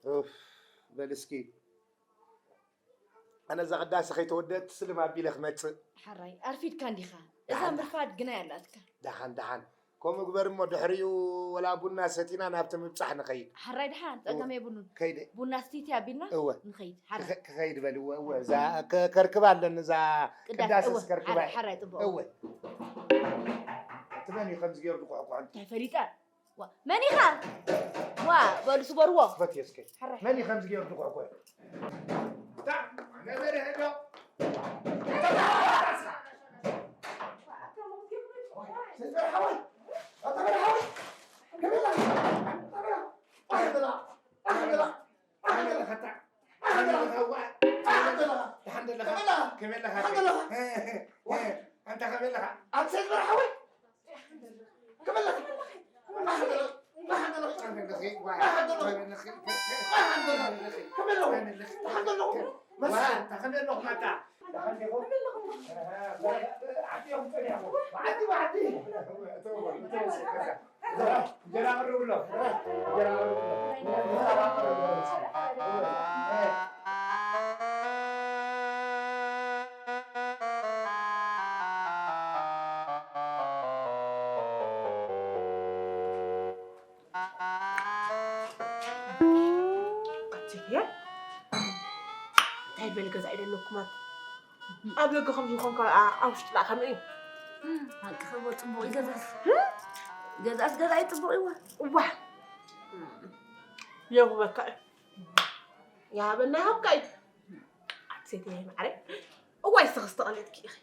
ኡፍ፣ በል እስኪ። ኣነ እዛ ቅዳሴ ከይተወደአት ስልም ኣቢለ ክመጽእ። ሓራይ ኣርፊድካ እንዲኻ። እዛ ምርፋድ ግና ያላትካ። ደሓን ደሓን። ከምኡ ግበር እሞ ድሕሪኡ ወላ ቡና ሰቲና ናብቲ ምብጻሕ ንኸይድ። ሓራይ ደሓን ጸገም የብሉን። ከይደ። ቡና ስቲቲ ኣቢልና እወ። ንኸይድ። ሓራይ። ክኸ- ክኸይድ በል እወ እወ። እዛ ከ- ከርክባ ኣለኒ እዛ ቅዳሴ ቅዳሴ እወ። ስከርክባ ሓራይ እየ። ሓራይ ጽቡቕ። እወ። እቲ መን እዩ ከምዚ ገይሩ ድኩዕኩዕ? እንታይ ፈሊጠ? ዋ፣ መን ኢኻ? ዋ፣ በሉ ስበርዎ። ክፈት እስከ። ሓራይ። መን እዩ ከምዚ ገይሩ ድኩዕኩዕ? ታ፣ ነበረ ሄዶ። ኣትየ እንታይ በል ገዛ ኢለለኩማት ኣብ ደገ ከም ዝኾንካ ኣብ ውሽጢ ላ ከመይ እዩ? ሓቂ ከቦ ጽቡቕ እዩ ገዛስ። ገዛስ ገዛ እዩ ጽቡቕ እዩ። እዋ የውበካ እዩ። ያበና ይሃብካ እዩ። ኣቲ ሴትየ ማዕረ እዋይ ስኽስ ተቐሊጥኪ ኢኺ።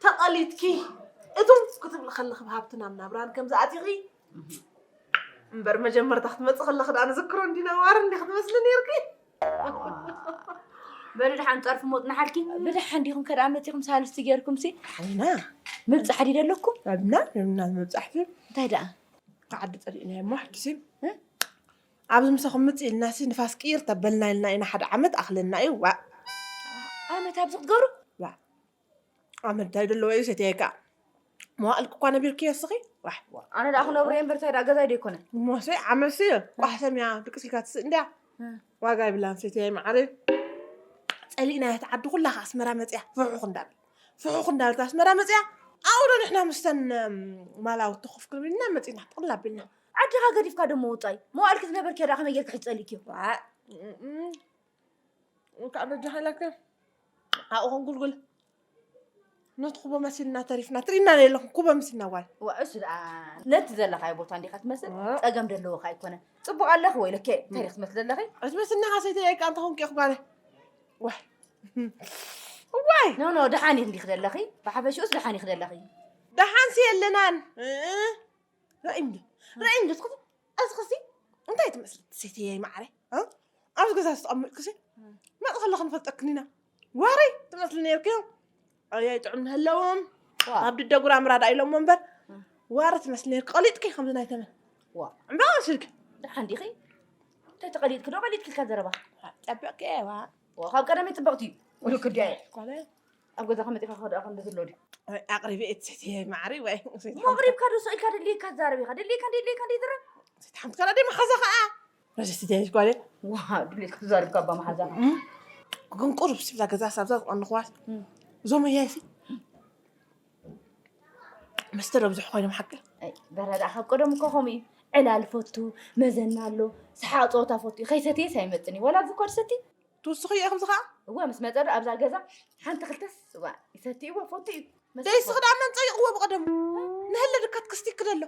ተቐሊጥኪ እቱም ክትብል ከለኺ ብሃብትናን ናብራን ከም ዝኣቲኺ እምበር መጀመርታ ክትመጽእ ከለኺ ደኣ ንዝክሮ እንዲና ዋር እንዲ ክትመስሊ ነይርኪ። በሉ ደሓን ጸርፊ ሞጥና ሓልኪ። ብደሓን ዲኹም ከደኣ መጺኹም ሳልስቲ ጌርኩም ሲ ሓይና ምብጻሕ ድዩ ደለኩም? ኣብና ነብና ምብጻሕ ሲ እንታይ ደኣ? ተዓዲ ጸሊእና እሞ ሕጂ ሲ እ? ኣብዚ ምሳኹም ምጽእ ኢልና ሲ ንፋስ ቅይር ተበልና ኢልና ኢና ሓደ ዓመት ኣኽለና እዩ ዋ። ዓመት ኣብዚ ክትገብሩ? ዋ። ኣመንታይ ደለዎ እዩ ሰትያይ ከኣ መዋእልኪ እኳ ነቢርክዮ እስኺ ዋሕ። ኣነ ደኣ ክነብሮ እየ እምበር እንታይ ደኣ ገዛይ ዶ ኣይኮነ። እሞሲ ዓመሲ ቋሕሰም እያ ድቅስ ኢልካ ትስእ እንድያ። ዋጋ ይብላን ሰትያይ መዓረይ። ጸሊእናያ እቲ ዓዲ ኩላ ከኣ ኣስመራ መጽያ ፍሑኽ እንዳብል ፍሑኽ እንዳብል ኣስመራ መጽያ። ኣብኡ ዶ ንሕና ምስተን ማላውቲ ኮፍ ክንብል ኢና መጺና ጥቕል ኣቢልና። ዓድኻ ገዲፍካ ደሞ ወጻኢ መዋእልኪ ዝነበርክዮ ደኣ ከመይ ጌርካ ሕጂ ጸሊእክዮ። እንካዕ በጃ ሓይላከ ኣብኡ ክንጉልጉል ነቲ ኩቦ መሲልና ተሪፍና ትርኢና ዶ የለኹም ኩቦ መሲልና ጓል። ዋ እሱ ደኣ ነቲ ዘለኻዮ ቦታ እንዲኻ ትመስል። ጸገም ደለዎ ከኣ ኣይኮነ ጽቡቕ ኣለኺ ወይለከ እንታይ ዲኺ ትመስሊ ዘለኺ? እቲ መስልና ኻሰይቲ እያ ከኣ እንተ ኾንኪ ኢኹ ጓለ። ዋይ ዋይ ኖ ኖ ደሓን ኢኺ እንዲኺ ዘለኺ። ብሓፈሽኡስ ደሓን ኢኺ ዘለኺ። ደሓንሲ የለናን። እ- እ- ርእይ እንዶ ርእይ እንዶ ትኽቲ እዚ ክሲ እንታይ ትመስሊ ትሴትየይ ማዕረ እ? ኣብዚ ገዛ ዝተቐመጥክሲ መፅ ከለኹ ንፈልጠክን ኢና ዋረይ ትመስሊ ነርክዮ ኣያይ ጥዑም ንህለዎም ኣብ ድደ ጉራምራ ዳ ኢሎሞ እምበር ዋረ ትመስሊ ነርክ ቀሊጥኪ ከምዚ ናይ ተመን ዋ ዕምባ ስልክ ደሓን ዲኺ እንታይ ተቐሊጥኪ ዶ ቀሊጥኪ ኢልካ ዘረባ ጠበቅኪ ዋ ካብ ቀደመይ ፅብቕቲ እዩ ወልክዲያ ኳለ ኣብ ገዛኻ መፂኻ ከደኣ ከም ዘሎ ድዩ ኣቕሪቢ እቲ ሴትየ ማዕሪ ወይ መቕሪብካ ዶ ስቕ ኢልካ ደልየካ ትዛረብ ኢኻ ደልየካ ደልየካ ደይዝረብ ሓንቲ ከላ ደይ መሓዛ ኸዓ ረዘ ሴትየ ጓለ ዋ ድልየካ ትዛረብካ ባ መሓዛ ግን ቁሩብ ስብዛ ገዛ ሳብዛ ዝቐንኽዋስ እዞም ኣያይሲ መስተ ዶ ብዙሕ ኮይኖም ሓቂ በረዳ ካብ ቀደም እኮ ከምኡ እዩ ዕላል ፈቱ መዘና ኣሎ ሰሓቕ ፀወታ ፈቱ እዩ ከይሰትየስ ኣይመፅን እዩ ወላ ኣብዚ እኮ ድሰቲ ትውስኺ እየ ከምዚ ከዓ እወ ምስ መፀ ዶ ኣብዛ ገዛ ሓንቲ ክልተስ እዋ ይሰቲ እወ ፈቱ እዩ ደይስኺ ደኣ መን ፀይቕዎ ብቐደሙ ንህለ ድካ ትክስቲ ክደሎ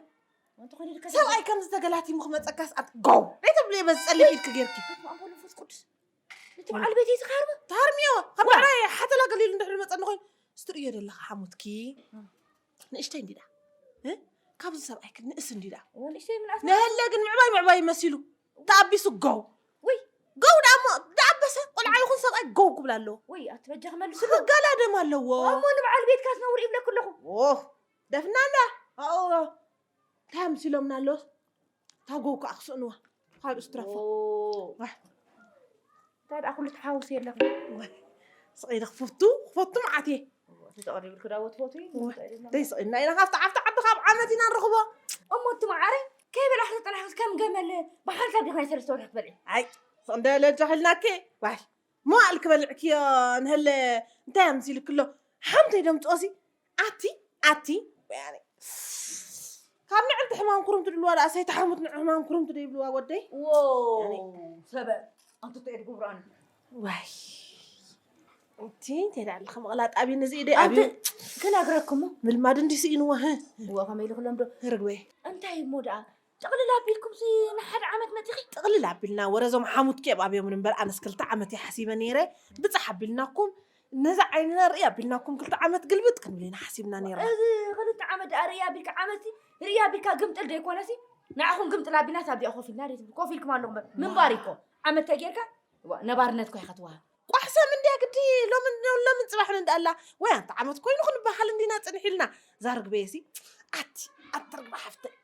ሰብኣይ ከምዚ ተገላቲሙ ክመፀካስ ኣት ጎው ደይተብልዮ በዚ ፀሊም ኢድኪ ጌርኪ ኣቦ መንፈስ ቅዱስ እቲ በዓል ቤተይ ዝካርበ ትሃርምዮ ካብ ባዕላይ ሓተላ ገሊሉ እንድሕሪ መፀኒ ኮይኑ ስትርእዮ ዘለካ ሓሙትኪ ንእሽተይ እንዲዳ ካብዚ ሰብኣይ ክንእስ እንዲዳ ንእሽተይ ምንኣስ ንህለ ግን ምዕባይ ምዕባይ መሲሉ ተኣቢሱ ጎው ወይ ጎው ደኣ እሞ ደኣበሰ ቆልዓ ይኹን ሰብኣይ ጎው ክብል ኣለዎ ወይ ኣቲ በጃ ክመልስሉ ክጋላደም ኣለዎ እሞ ንበዓል ቤትካ ዝነውር ይብለክ ኣለኹ ደፍና እንዳ እንታይ ኣምሲሎምና ኣለዎስ እታ ጎው ከዓ ክስእንዋ ካልእ ስትረፎ እንታይ ደኣ ኩሉ ተሓውስ የለኹ ስቕ ኢለ ክፈቱ ክፈቱ መዓት እየ ተቐሪብልክ ዳዎ ትፈቱ ደይ ስቕ ኢልና ኢና ካብቲ ዓብቲ ዓዲ ካብ ዓመት ኢና ንረኽቦ እሞ እቲ መዓረይ ከይበላሕ ተጠላሕ ከም ገመል ብሓንሳብ ዲኻ ናይ ሰለስተ ወርሒ ክትበልዒ? ኣይ፣ ስቕ እንደ ለጃ ክልናኪ። ዋይ፣ መዋእል ክበልዕክዮ ንህለ እንታይ ኣምሲልክሎ? ሓምተይ ደምፅኦሲ። ኣቲ፣ ኣቲ፣ ወያኔ። ካብ ንዕልቲ ሕማም ኩርምቲ ድልዋ ደኣ ሰይተሓሙት ንሕማም ኩርምቲ ዶ ይብልዋ ወደይ? ዎ፣ ያኔ። ሰበ፣ ኣንተ ተኤድ ጉብራን። ዋይ። እቲ እንታይ ደኣ ኣለኻ መቕላጥ ኣብዩ ነዚ ኢደ ኣብዩ። ክነግረክሞ። ምልማድ እንዲ ስኢንዎ፣ ህ? እዎ፣ ከመይ ኢሉ ክሎም ዶ? ርግበይ። እንታይ እሞ ደኣ? ጥቕልል ኣቢልኩም ሲ ንሓደ ዓመት መጺኺ? ጥቕልል ኣቢልና፣ ወረ እዞም ሓሙትኪ ኣብ ኣብዮምን እምበር፣ ኣነስ ክልተ ዓመት እየ ሓሲበ ነይረ። ብጻሕ ኣቢልናኩም፣ ነዛ ዓይንና ርኢ ኣቢልናኩም፣ ክልተ ዓመት ግልብጥ ክንብል ኢና ሓሲብና ነይርና። እዚ ክልተ ዓመት ደኣ ርኢ ኣቢልካ፣ ዓመት ሲ ርኢ ኣቢልካ ግምጥል ዶ ይኮነ ሲ? ንዓኹም ግምጥል ኣቢልናስ ኣብዚኣ ኮፍ ኢልና ዶ ትብሉ? ኮፍ ኢልኩም ኣለኹም እምበር፣ ምንባር እኮ። ዓመት ተጌርካ፣ ዋ፣ ነባርነት እኮ ኢኻ ትወሃብ። ቋሕሰም እንድያ ግዲ ሎምን ሎምን ጽባሕን እንዳ ኣላ። ወይ ኣንተ ዓመት ኮይኑ ክንበሃል እንዲና ጽንሕ ኢልና። እዛ ርግበየ ሲ፣ ኣቲ፣ ኣቲ ርግበ ሓፍተይ።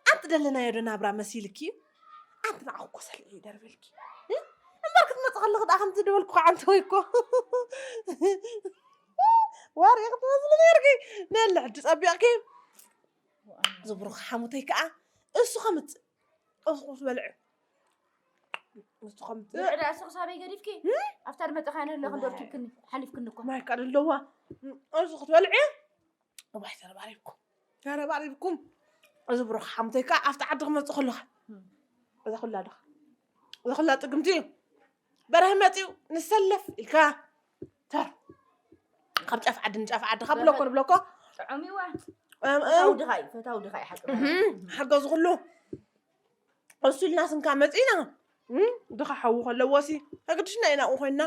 ኣንቲ ደለናዮ ዶ ናብራ መሲልኪ እዩ? ኣንቲ ንዓኹ እኮ ሰሊዐ ይደርበልኪ። እ? እምበር ክትመጽእ ከለኺ ደኣ ከምቲ ደበልኩ ከዓ ኣንተ ወይ እኮ። ዋሪ ክትመስሊ ነርኪ። ነለ ሕጂ ጸቢቕኪ። ዝብሩኽ ሓሙተይ ከዓ እሱ ከምጽእ። እሱ ክስ በልዕ። እሱ ከምጽእ። ብልዕ ደኣ እሱ ክሳበይ ገዲፍኪ? እም? ኣብታ ድመጽኻ ነለ ክንዶ ርኪብክኒ፣ ሓሊፍክኒ እኮ። ማይ ከዓ ደለዋ። እሱ ክትበልዕ። እዋይ፣ ተረባሪብኩም። ተረባሪብኩም። እዚ ብሩኽ ሓሙተይ ከዓ ኣብቲ ዓዲ ክመጽእ ከለኻ። እም። እዛ ኩላ ድኻ። እዛ ኩላ ጥግምቲ። በረህ መጺኡ ንሰለፍ ኢልካ። ተር። ካብ ጫፍ ዓዲ ንጫፍ ዓዲ፣ ካብ ብሎኮ ንብሎኮ። ጥዑም ይዋ። እም፣ እም። ፈታው ድኻ እዩ፣ ፈታው ድኻ እዩ፣ ሓቂ። እም፣ ሓገዝ ኩሉ። እሱ ኢልና ስንካ መጺና። እም፣ ድኻ ሓዊ ከለዎ ሲ፣ ኣግድሽና ኢና ኣብኡ ኮይንና።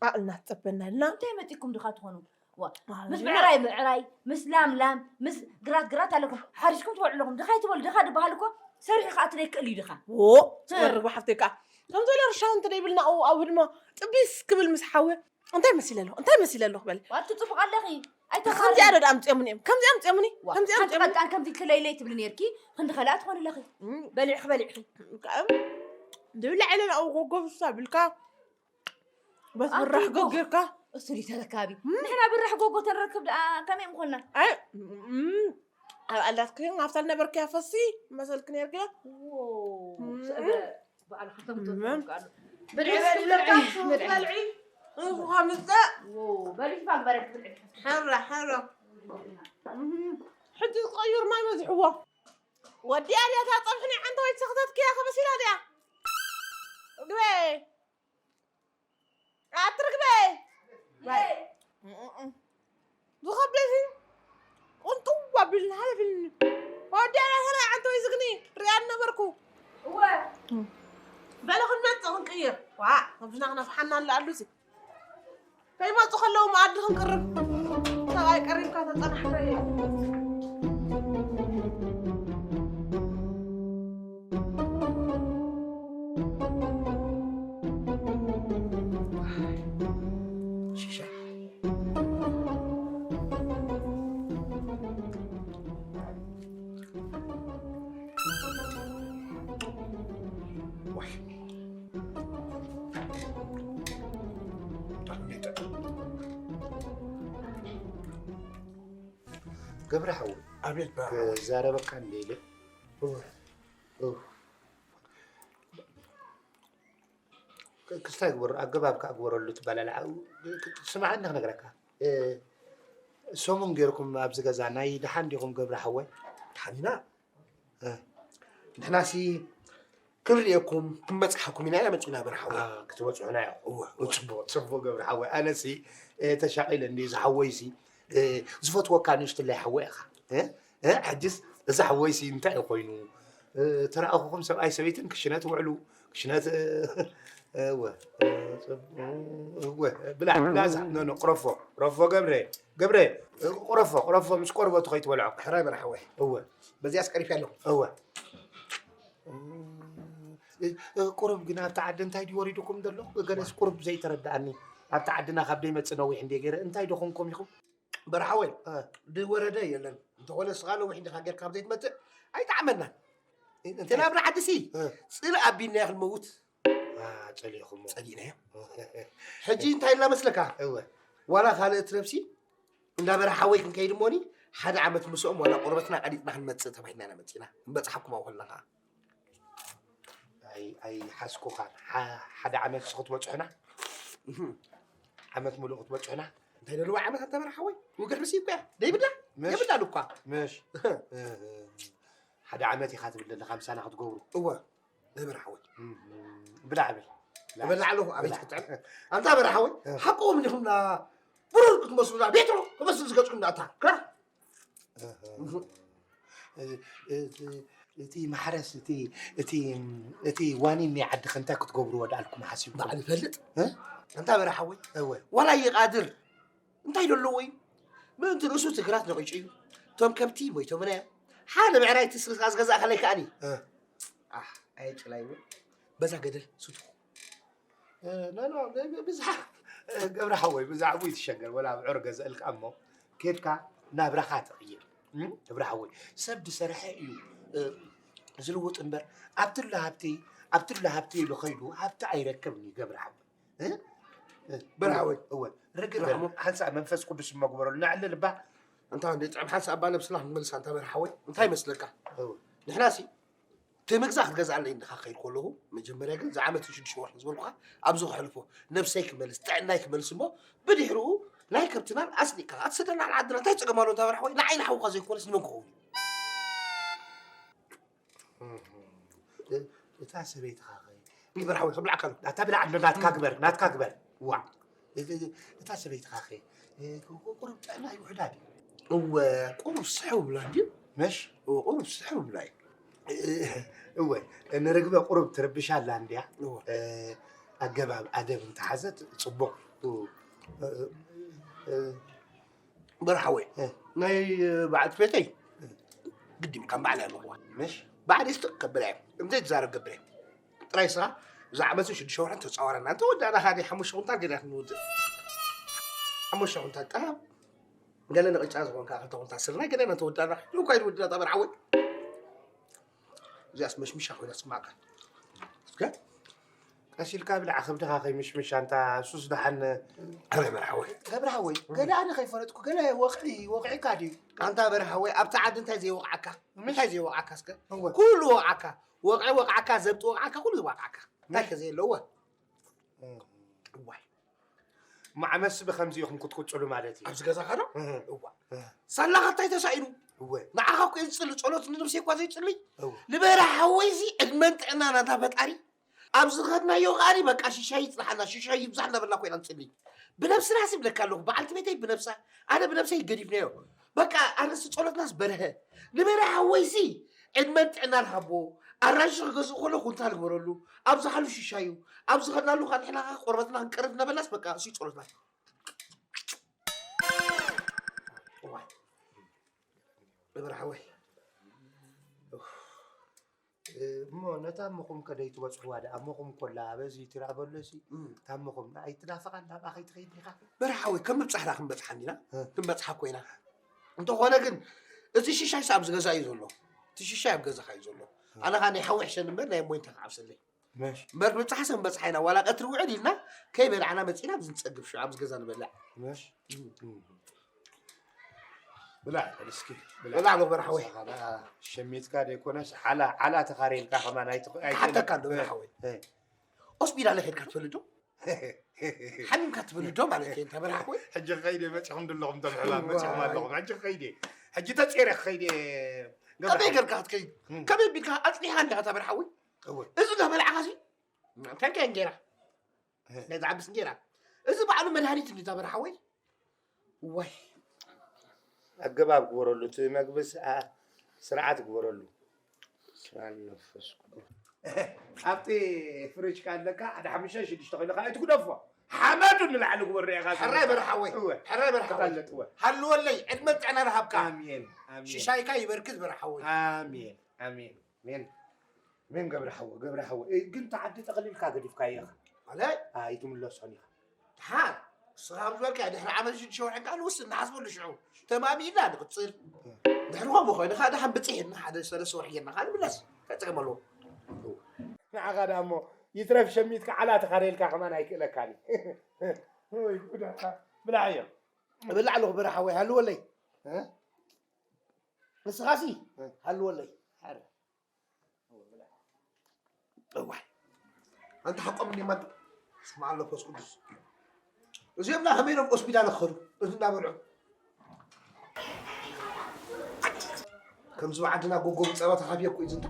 ኣእልና ትጸበና ኢልና። እንታይ መጺኩም ድኻ ትኾኑ? ዋ፣ ኣይ፣ ምስ ብዕራይ ብዕራይ፣ ምስ ላም ላም፣ ምስ ግራት ግራት ኣለኩም። ሓሪስኩም ትበልዑ ኣለኹም። ድኻ ይትበሉ፣ ድኻ ድበሃል እኮ ሰሪሑ ክኣቱ ዘይክእል እዩ ድኻ። ዎ፣ እ። ጽበርግ ብሓፍተይ ከኣ። ከምዚ ኢለ ርሻው እንተ ደይብልና ኣብኡ ኣብ ህድሞ ጥቢስ ክብል ምስ ሓወ፣ እንታይ መሲለ ኣለኹ? እንታይ መሲለ ኣለኹ በል። ዋቱ ጽቡቕ ኣለኺ። ከምዚኣ ኣይተማሪ። ዶ ኣምጽኦምኒ እዮም? ከምዚኣ ኣምጽኦምኒ? ዋ፣ ከምዚኣ ሓንቲ ኣምጽኦምኒ? ቀጣን ከምዚ ክለይለይ ትብሊ ነርኪ፣ ክንዲ ኸልኣ ትኾኒ ኣለኺ። እም። በሊዕኺ በሊዕኺ። ከኣ፣ ድብላ ኢለ ናብኡ ጎጎ ብሳ ብልካ፣ በቲ ኣቲ ብራሕ ጎ-፣ ጎ ጌርካ። እሱ ድዩ ተረካቢ? እም። ንሕና ብራሕ ጎጎ ተንረክብ ደኣ ከመይ ምኾንና? ኣይ፣ እም፣ ኣብ ኣላትክን ኣብታ ልነበርክያ ፈሲ መሰልክ ኔርክያ? ዎ፣ እም። ስእበ በዓልኻ ተምጽኦ እም። ትፈልጥ ኣሎ። ብልዒ፣ ብልዒ፣ ብልዒ፣ ብልዒ። ብልዒ። እሱ ከምጽእ። ዎ፣ በሊፋ ግበረክ ብልዒ። ሕራ፣ ሕራ። እም። ሕጂ ዝቐይር ማይ በዚሕዎ። ወዲኣ ድያ እታ ጸብሒ ናይ ዓንተ ወይ ሰኽተትክያ ከመሲላ ድያ? ግበ። ኣትርግበ። ዝኸብደሲ ቁንጥው ኣቢልኒ ሃለፊልኒ። ወዲ ኣራሰና ዓንተ ወይ ዝግኒ ሪኣ ነበርኩ። እወ። በለ ክንመጽእ ክንቅይር። ዋ፣ ከብድና ክነፍሓና ኣለ ኣሉሲ። ከይመጹ ከለዉ መኣዲ ክንቅርብ። ሰብኣይ ቀሪብካ ተጸናሕካዮ። ሽሻ። ዋይ። ገብረ ሓወይ፣ ኣቤት በረኻ። ክዛረበካ እንደ ኢለ። እወ። እው። ክ-፣ ክስታይ ግበሩ፣ ኣገባብ ከኣ ግበረሉ ትባላል። ዓ-፣ ክ-፣ ክ-፣ ስማዓኒ ክነግረካ። እ፣ ሰሙን ጌርኩም ኣብዚ ገዛ ናይ ደሓን ዲኹም ገብረ ሓወይ? ደሓን ኢና። እ። ንሕናሲ ክንርእየኩም፣ ክንበጽሓኩም ኢና፣ ኢና መጺና ገብረ ሓወይ። አ፣ ክትበጽሑና ኢኹም። እወ፣ እወ። ጽቡቕ፣ ጽቡቕ ገብረ ሓወይ። ኣነሲ፣ እ፣ ተሻቒለ እንዲ ዝሓወይሲ፣ እ፣ ዝፈትወካ ንእሽትለይ ሓወይ ኢኻ። እ? እ? ሕጅስ እዚ ሓወይሲ እንታይ እዩ ኮይኑ? እ፣ ተረኣኹኹም ሰብኣይ ሰበይትን ክሽነ ትውዕሉ፣ ክሽነ ት-፣ እወ፣ እ፣ ጽብ-፣ እወ፣ ብላዕ፣ ብላዕ፣ እዛ፣ ኖ፣ ኖ፣ ቅረፎ፣ ቅረፎ ገብረ፣ ገብረ፣ እ፣ ቅረፎ፣ ቅረፎ ምስ ቆርበቱ ከይትበልዖ። ሕራይ በል ሓወይ። እወ። በዚኣስ ቀሪፈ ኣለኹ። እወ። እ፣ እ፣ ቁሩብ ግን ኣብቲ ዓዲ እንታይ ድዩ ወሪዱኩም ዘሎ? ገለስ ቁሩብ ዘይተረድኣኒ። ኣብቲ ዓድና ካብ ደይመጽእ ነዊሕ እንድየ ገይረ። እንታይ ዶ ኮንኩም ኢኹም? በርሓወይ፣ እ። ድወረደ የለን። እንተኾነ ንስኻ ነዊሕ እንዲኻ ጌርካ ካብ ዘይትመጽእ ኣይጠዓመናን። እንተ ናብራ ዓድሲ፣ እ። ጽልእ ኣቢልናዮ ክንመውት። አ፣ ጸሊእኹሞ። ጸሊእናዮ። ሕጂ እንታይ ኢልና መስለካ? እወ። ዋላ ካልእ እትረፍሲ፣ እንዳ በርሓወይ ክንከይድ እሞኒ፣ ሓደ ዓመት ምስኦም ዋላ ቆርበትና ቀሊጥና ክንመጽእ ተባሂልና ኢና መጺእና። ንበጽሓኩም ኣብኡ ከለና ኸኣ። ኣይሓዝኩኻን። ሓደ ዓመት ክትበፅሑና? ዓመት ሙሉእ ክትበፅሑና? እንታይ ደለዋ ዓመት ኣንታ በርሓወይ? ውግሕ ምስ ይብቃ ደይብላ? ደይብላ ልኳ። ምሽ ሓደ ዓመት ኢኻ ትብል ዘለኻ ምሳና ክትገብሩ? እወ። ነበር ሓወይ። ብላዕ ብል። እበልዕ ኣለኹ። ኣቤት ክትዕል። ኣንታ በረ ሓወይ፣ ሓቅዎም እንዲኹም ና ብሩር ክትመስሉና ቤትሮ ክመስል ዝገጽኩም ዳእታ። እቲ ማሕረስ፣ እቲ፣ እቲ፣ እቲ ዋኒን ናይ ዓድኺ እንታይ ክትገብርዎ ደኣልኩም ሓሲብኩም? ባዕሉ ይፈልጥ። ኣንታ በረ ሓወይ፣ እወ። ዋላ ይቓድር እንታይ ደለዎ እዩ? ምእንቲ ርእሱ ትግራት ነቒጩ እዩ። እቶም ከብቲ ሞይቶምና እዮም። ሓደ ብዕራይ ትስርስ ዝገዛእካለይ ከኣኒ። ኣህ፣ ኣየጭላይ እውን በዛ ገደል ስቱኹ። ኖ፣ ኖ፣ ብዝሓ ገብረ ሓወይ፣ ብዛዕባኡ ይትሸገር፣ ወላ ኣብዑር ገዝእልካ እሞ፣ ኬድካ ናብራኻ ትቕይር። ገብረ ሓወይ፣ ሰብ ዝሰርሐ እዩ ዝልውጥ እምበር፣ ኣብትሉ ሃብቲ፣ ኣብትሉ ሃብቲ ኢሉ ኸይዱ፣ ሃብቲ ኣይረክብን እዩ ገብረ ሓወይ። በርሃወይ። እወ። ርግእ በል። ሓንሳእ መንፈስ ቅዱስ እሞ ግበረሉ። ነዕልል እባ። ኣንታ እንዴ ጥዕም ሓንሳእ እባ ነብስና ክንመልስ ኣንታ በርሃወይ። እንታይ ይመስለካ? እወ። ንሕናሲ እቲ ምግዛ ክትገዝኣለይ እንድኻ ክኸይድ ከለኹ፣ መጀመርያ ግን ዝዓመት ሽዱሽተ ወርሒ ዝበልኩኻ ኣብዚ ከሕልፎ፣ ነብሰይ ክመልስ፣ ጥዕናይ ክመልስ እሞ፣ ብድሕርኡ ናይ ከብትናን ኣስኒቕካ ኣትስደና ንዓድና እንታይ ጸገም ኣሎ ኣንታ በርሃወይ? ንዓይ ንሓውኻ ዘይኮነስ ንመን ክኸውን እዩ? እታ ሰበይትኻ ኸ? ግበር ሓወይ፣ ከብልዓካ ኣሎ። ኣታ ብላዕ ኣሎ፣ ናትካ ግበር፣ ናትካ ግበር። ዋዕ። እታ ሰበይትኻ ኸ? ቁሩብ ጥዕና ይውሕዳ ድዩ? እወ፣ ቁሩብ ስሕው ብላ እንድዩ። መሽ? እወ፣ ቁሩብ ስሕው ብላ እዩ። እወ፣ ንርግበ ቁሩብ ትርብሻ ኣላ እንድያ። እወ። ኣገባብ ኣደብ እንተሓዘት ጽቡቕ። በርሓወይ፣ እ። ናይ በዓልቲ ቤተይ ግዲ ከም ባዕላ ኣለዋ። ምሽ? ባዕሊ ስቕ ከብላ እየ። እንዘይ ትዛረብ ገብረ። ጥራይ ስኻ፣ እዛ ዓመትን ሽዱሽተ ወርሕን ተጻወረና። እንተ ወዳእና ኻዲ ሓሙሽተ ኩንታል ገለ ክንውድእ። ሓሙሽተ ኩንታል ጠራብ። ገለ ንቕጫ ዝኾንካ ክልተ ኩንታል ስርናይ ገለ እናተወዳእና። ይኸው እኳ ይድውድና እታ በርሓወይ። እዚኣስ መሽምሻ ኮይና ትስማዕካ። እስከ ቀስ ኢልካ ብላዕ፣ ከብድኻ ከይምሽምሽ ኣንታ ሱስ ደሓን። ኣረ በርሓወይ። ገብረ ሓወይ፣ ገለ ኣነ ከይፈለጥኩ፣ ገለ ወቕዒ፣ ወቕዒካ ድዩ? ኣንታ በርሓወይ፣ ኣብቲ ዓዲ እንታይ ዘይወቕዓካ? እንታይ ዘይወቕዓካ እስከ? እወ። ኩሉ ወቕዓካ። ወቕዒ ወቕዓካ፣ ዘብጢ ወቕዓካ፣ ኩሉ ወቕዓካ። እንታይ ከ ዘየለዎ? እም። እዋይ። እሞ ዓመትሲ ብኸምዚ ኢኹም ክትቅጽሉ ማለት እዩ? ኣብዚ ገዛኻ ዶ? እህ። እዋ። እህ። ሳላኻ እንታይ ተሳኢኑ? እወ። ንዓኻ እኮ እየ ዝጽሊ፣ ጸሎት ንነብሰይ እኳ ዘይጽሊ። እወ። ንበርሓወይሲ ዕድመን ጥዕናን ኣንታ ፈጣሪ። ኣብ ዝኸድናዮ ከኣኒ በቃ ሽሻይ ይጽንሓና፣ ሽሻይ ይብዛሕ እናበልና እኮ ኢና ንጽሊ። ብነብስናሲ ይብለካ ኣለኹ፣ በዓልቲ ቤተይ ብነብሳ፣ ኣነ ብነብሰይ ገዲፍናዮ። በቃ ኣነሲ ጸሎትናስ በርሀ። ንበርሓወይሲ ዕድመን ጥዕናን ሃቦ። ኣራንሺ ክገዝእ ከሎ ኩንታል ግበረሉ። ኣብ ዝሓሉ ሽሻዩ፣ ኣብ ዝኸድናሉ ከኣ ንሕና ከኣ ቆርበትና ክንቀርፍ እናበልናስ በቃ እሱ ጸሎትና። እዋይ። እብራሓወይ። እሞ ነታ እሞኹም ከ ደይትበጽሕዋ ደኣ? እሞኹም ኮላ በዚ ትራበሎሲ እም። እታ እሞኹም ንዓይ ትናፍቓ ናብኣ ከይትኸይድ ዲኻ? በርሓወይ፣ ከም ምብጻሕና ክንበጽሓ እንዲና፣ እ። ክንበጽሓ እኮ ኢና። እንተኾነ ግን እቲ ሽሻይስ ኣብዚ ገዛ እዩ ዘሎ። እቲ ሽሻይ ኣብ ገዛኻ እዩ ዘሎ። ኣነ ኸኣ ናይ ሓዊ ሕሸኒ እምበር ናይ እሞይ እንታይ ክዓብሰለይ? መሽ። እምበር ንብጻሓ ሰብ ንበጽሓ ኢና። ዋላ ቀትሪ ውዕል ኢልና ከይበላዕና መጺና ኣብዚ ንጸግብ ሽዑ ኣብዚ ገዛ ንበልዕ። መሽ። ብላዕ እስኪ፣ ብላዕ። ብላዕ ኣሎ በርሓወይ። ንስኻ ደኣ ሸሚትካ ደይኮነስ ዓላ፣ ዓላ ተኻርየልካ ከማን ኣይትኽ-፣ ኣይትኽእልን። ክሓተካ እንዶ በርሓወይ። እ። ሆስፒታል ከይድካ ትፈልጥ ዶ? ሓሚምካ ትብል ዶ ማለት እዩ፣ እንታይ በርሓወይ? ሕጂ ክኸይድ እየ፣ መጺኹም ድለኹም፣ እቶም ሕማም መጺኹም ኣለኹም። ሕጂ ክኸይድ እየ። ሕጂ ተጼረ ክኸይድ እየ። ገብረ ከመይ ሓወይ። ጌርካ ክትከይድ? እም። ከመይ ቢልካ ኣጽኒሕካ እንዲኻ፣ እታ በርሓወይ? እወ። እዚ እንዳበላዕኻሲ፣ እንታይ ከ እንጌራ? እ። ናይ ዝዓብስ እንጌራ። እዚ ባዕሉ መድሃኒት እንዲ፣ እታ በርሓወይ? ወይ። ኣገባብ ግበረሉ፣ እቲ መግብስ፣ ኣ፣ ስርዓት ግበረሉ። ስማን መንፈስ ቅዱስ። ኣብቲ ፍሪጅ ካለካ ሓደ ሓሙሽተ ሽዱሽተ ኮይንካ ኣይትግደፎ። ሓመዱ ንላዕሊ ግበሮ ኢኻ ሕራይ ዝብለካ። በርሓወይ። እወ። ሕራይ በርሓወይ። ተቐለጥ፣ እወ። ሃልወለይ፣ ዕድመን ጥዕናን ሃብካ። ኣሜን፣ ኣሜን። ሽሻይካ ይበርክት በርሓወይ። ኣሜን፣ ኣሜን፣ ኣሜን። ኣሜን ገብረ ሓወ፣ ገብረ ሓወ። እ፣ ግን እቲ ዓዲ ጠቕሊልካ ገዲፍካዮ ኢኻ። ማለት? ኣይትምለሶን ኢኻ። ደሓን፣ ንስኻ ከም ዝበልካዮ ድሕሪ ዓመት ሽዱሽተ ወርሒ ከኣ ንውስን፣ ንሓስበሉ ሽዑ። ተማሚእና ንቕጽል። ድሕሪ ከምኡ ኮይኑ ከኣ ደሓን ብጽሕ ኢልና ሓደ ሰለስተ ወርሒ ጌርና ከኣ ንምለስ። እንታይ ጸገም ኣለዎ? ንዓኻ ደኣ እሞ ይትረፍ ሸሚትካ ዓላ ተኻርየልካ ከማን ኣይክእለካን እዩ። ወይ ጉድ ኣታ። ብላዕ እዮም። እበልዕ ኣለኹ በርሓወይ፣ ሃልወለይ። እ? ንስኻሲ እ። ሃልወለይ። ሓረ። እወ፣ ብላዕ። እዋይ፣ ኣንተ ሓቆም እንዲማ። ስማ ኣሎ ፈስ ቅዱስ። እዚኦም ና ከመይ ኢሎም ሆስፒታል ክኸዱ? እዚ እናበልዑ። ከምዚ ብዓድና ጎጎ ብጸባ ተኻፍየ እኮ እዩ ዝንታ።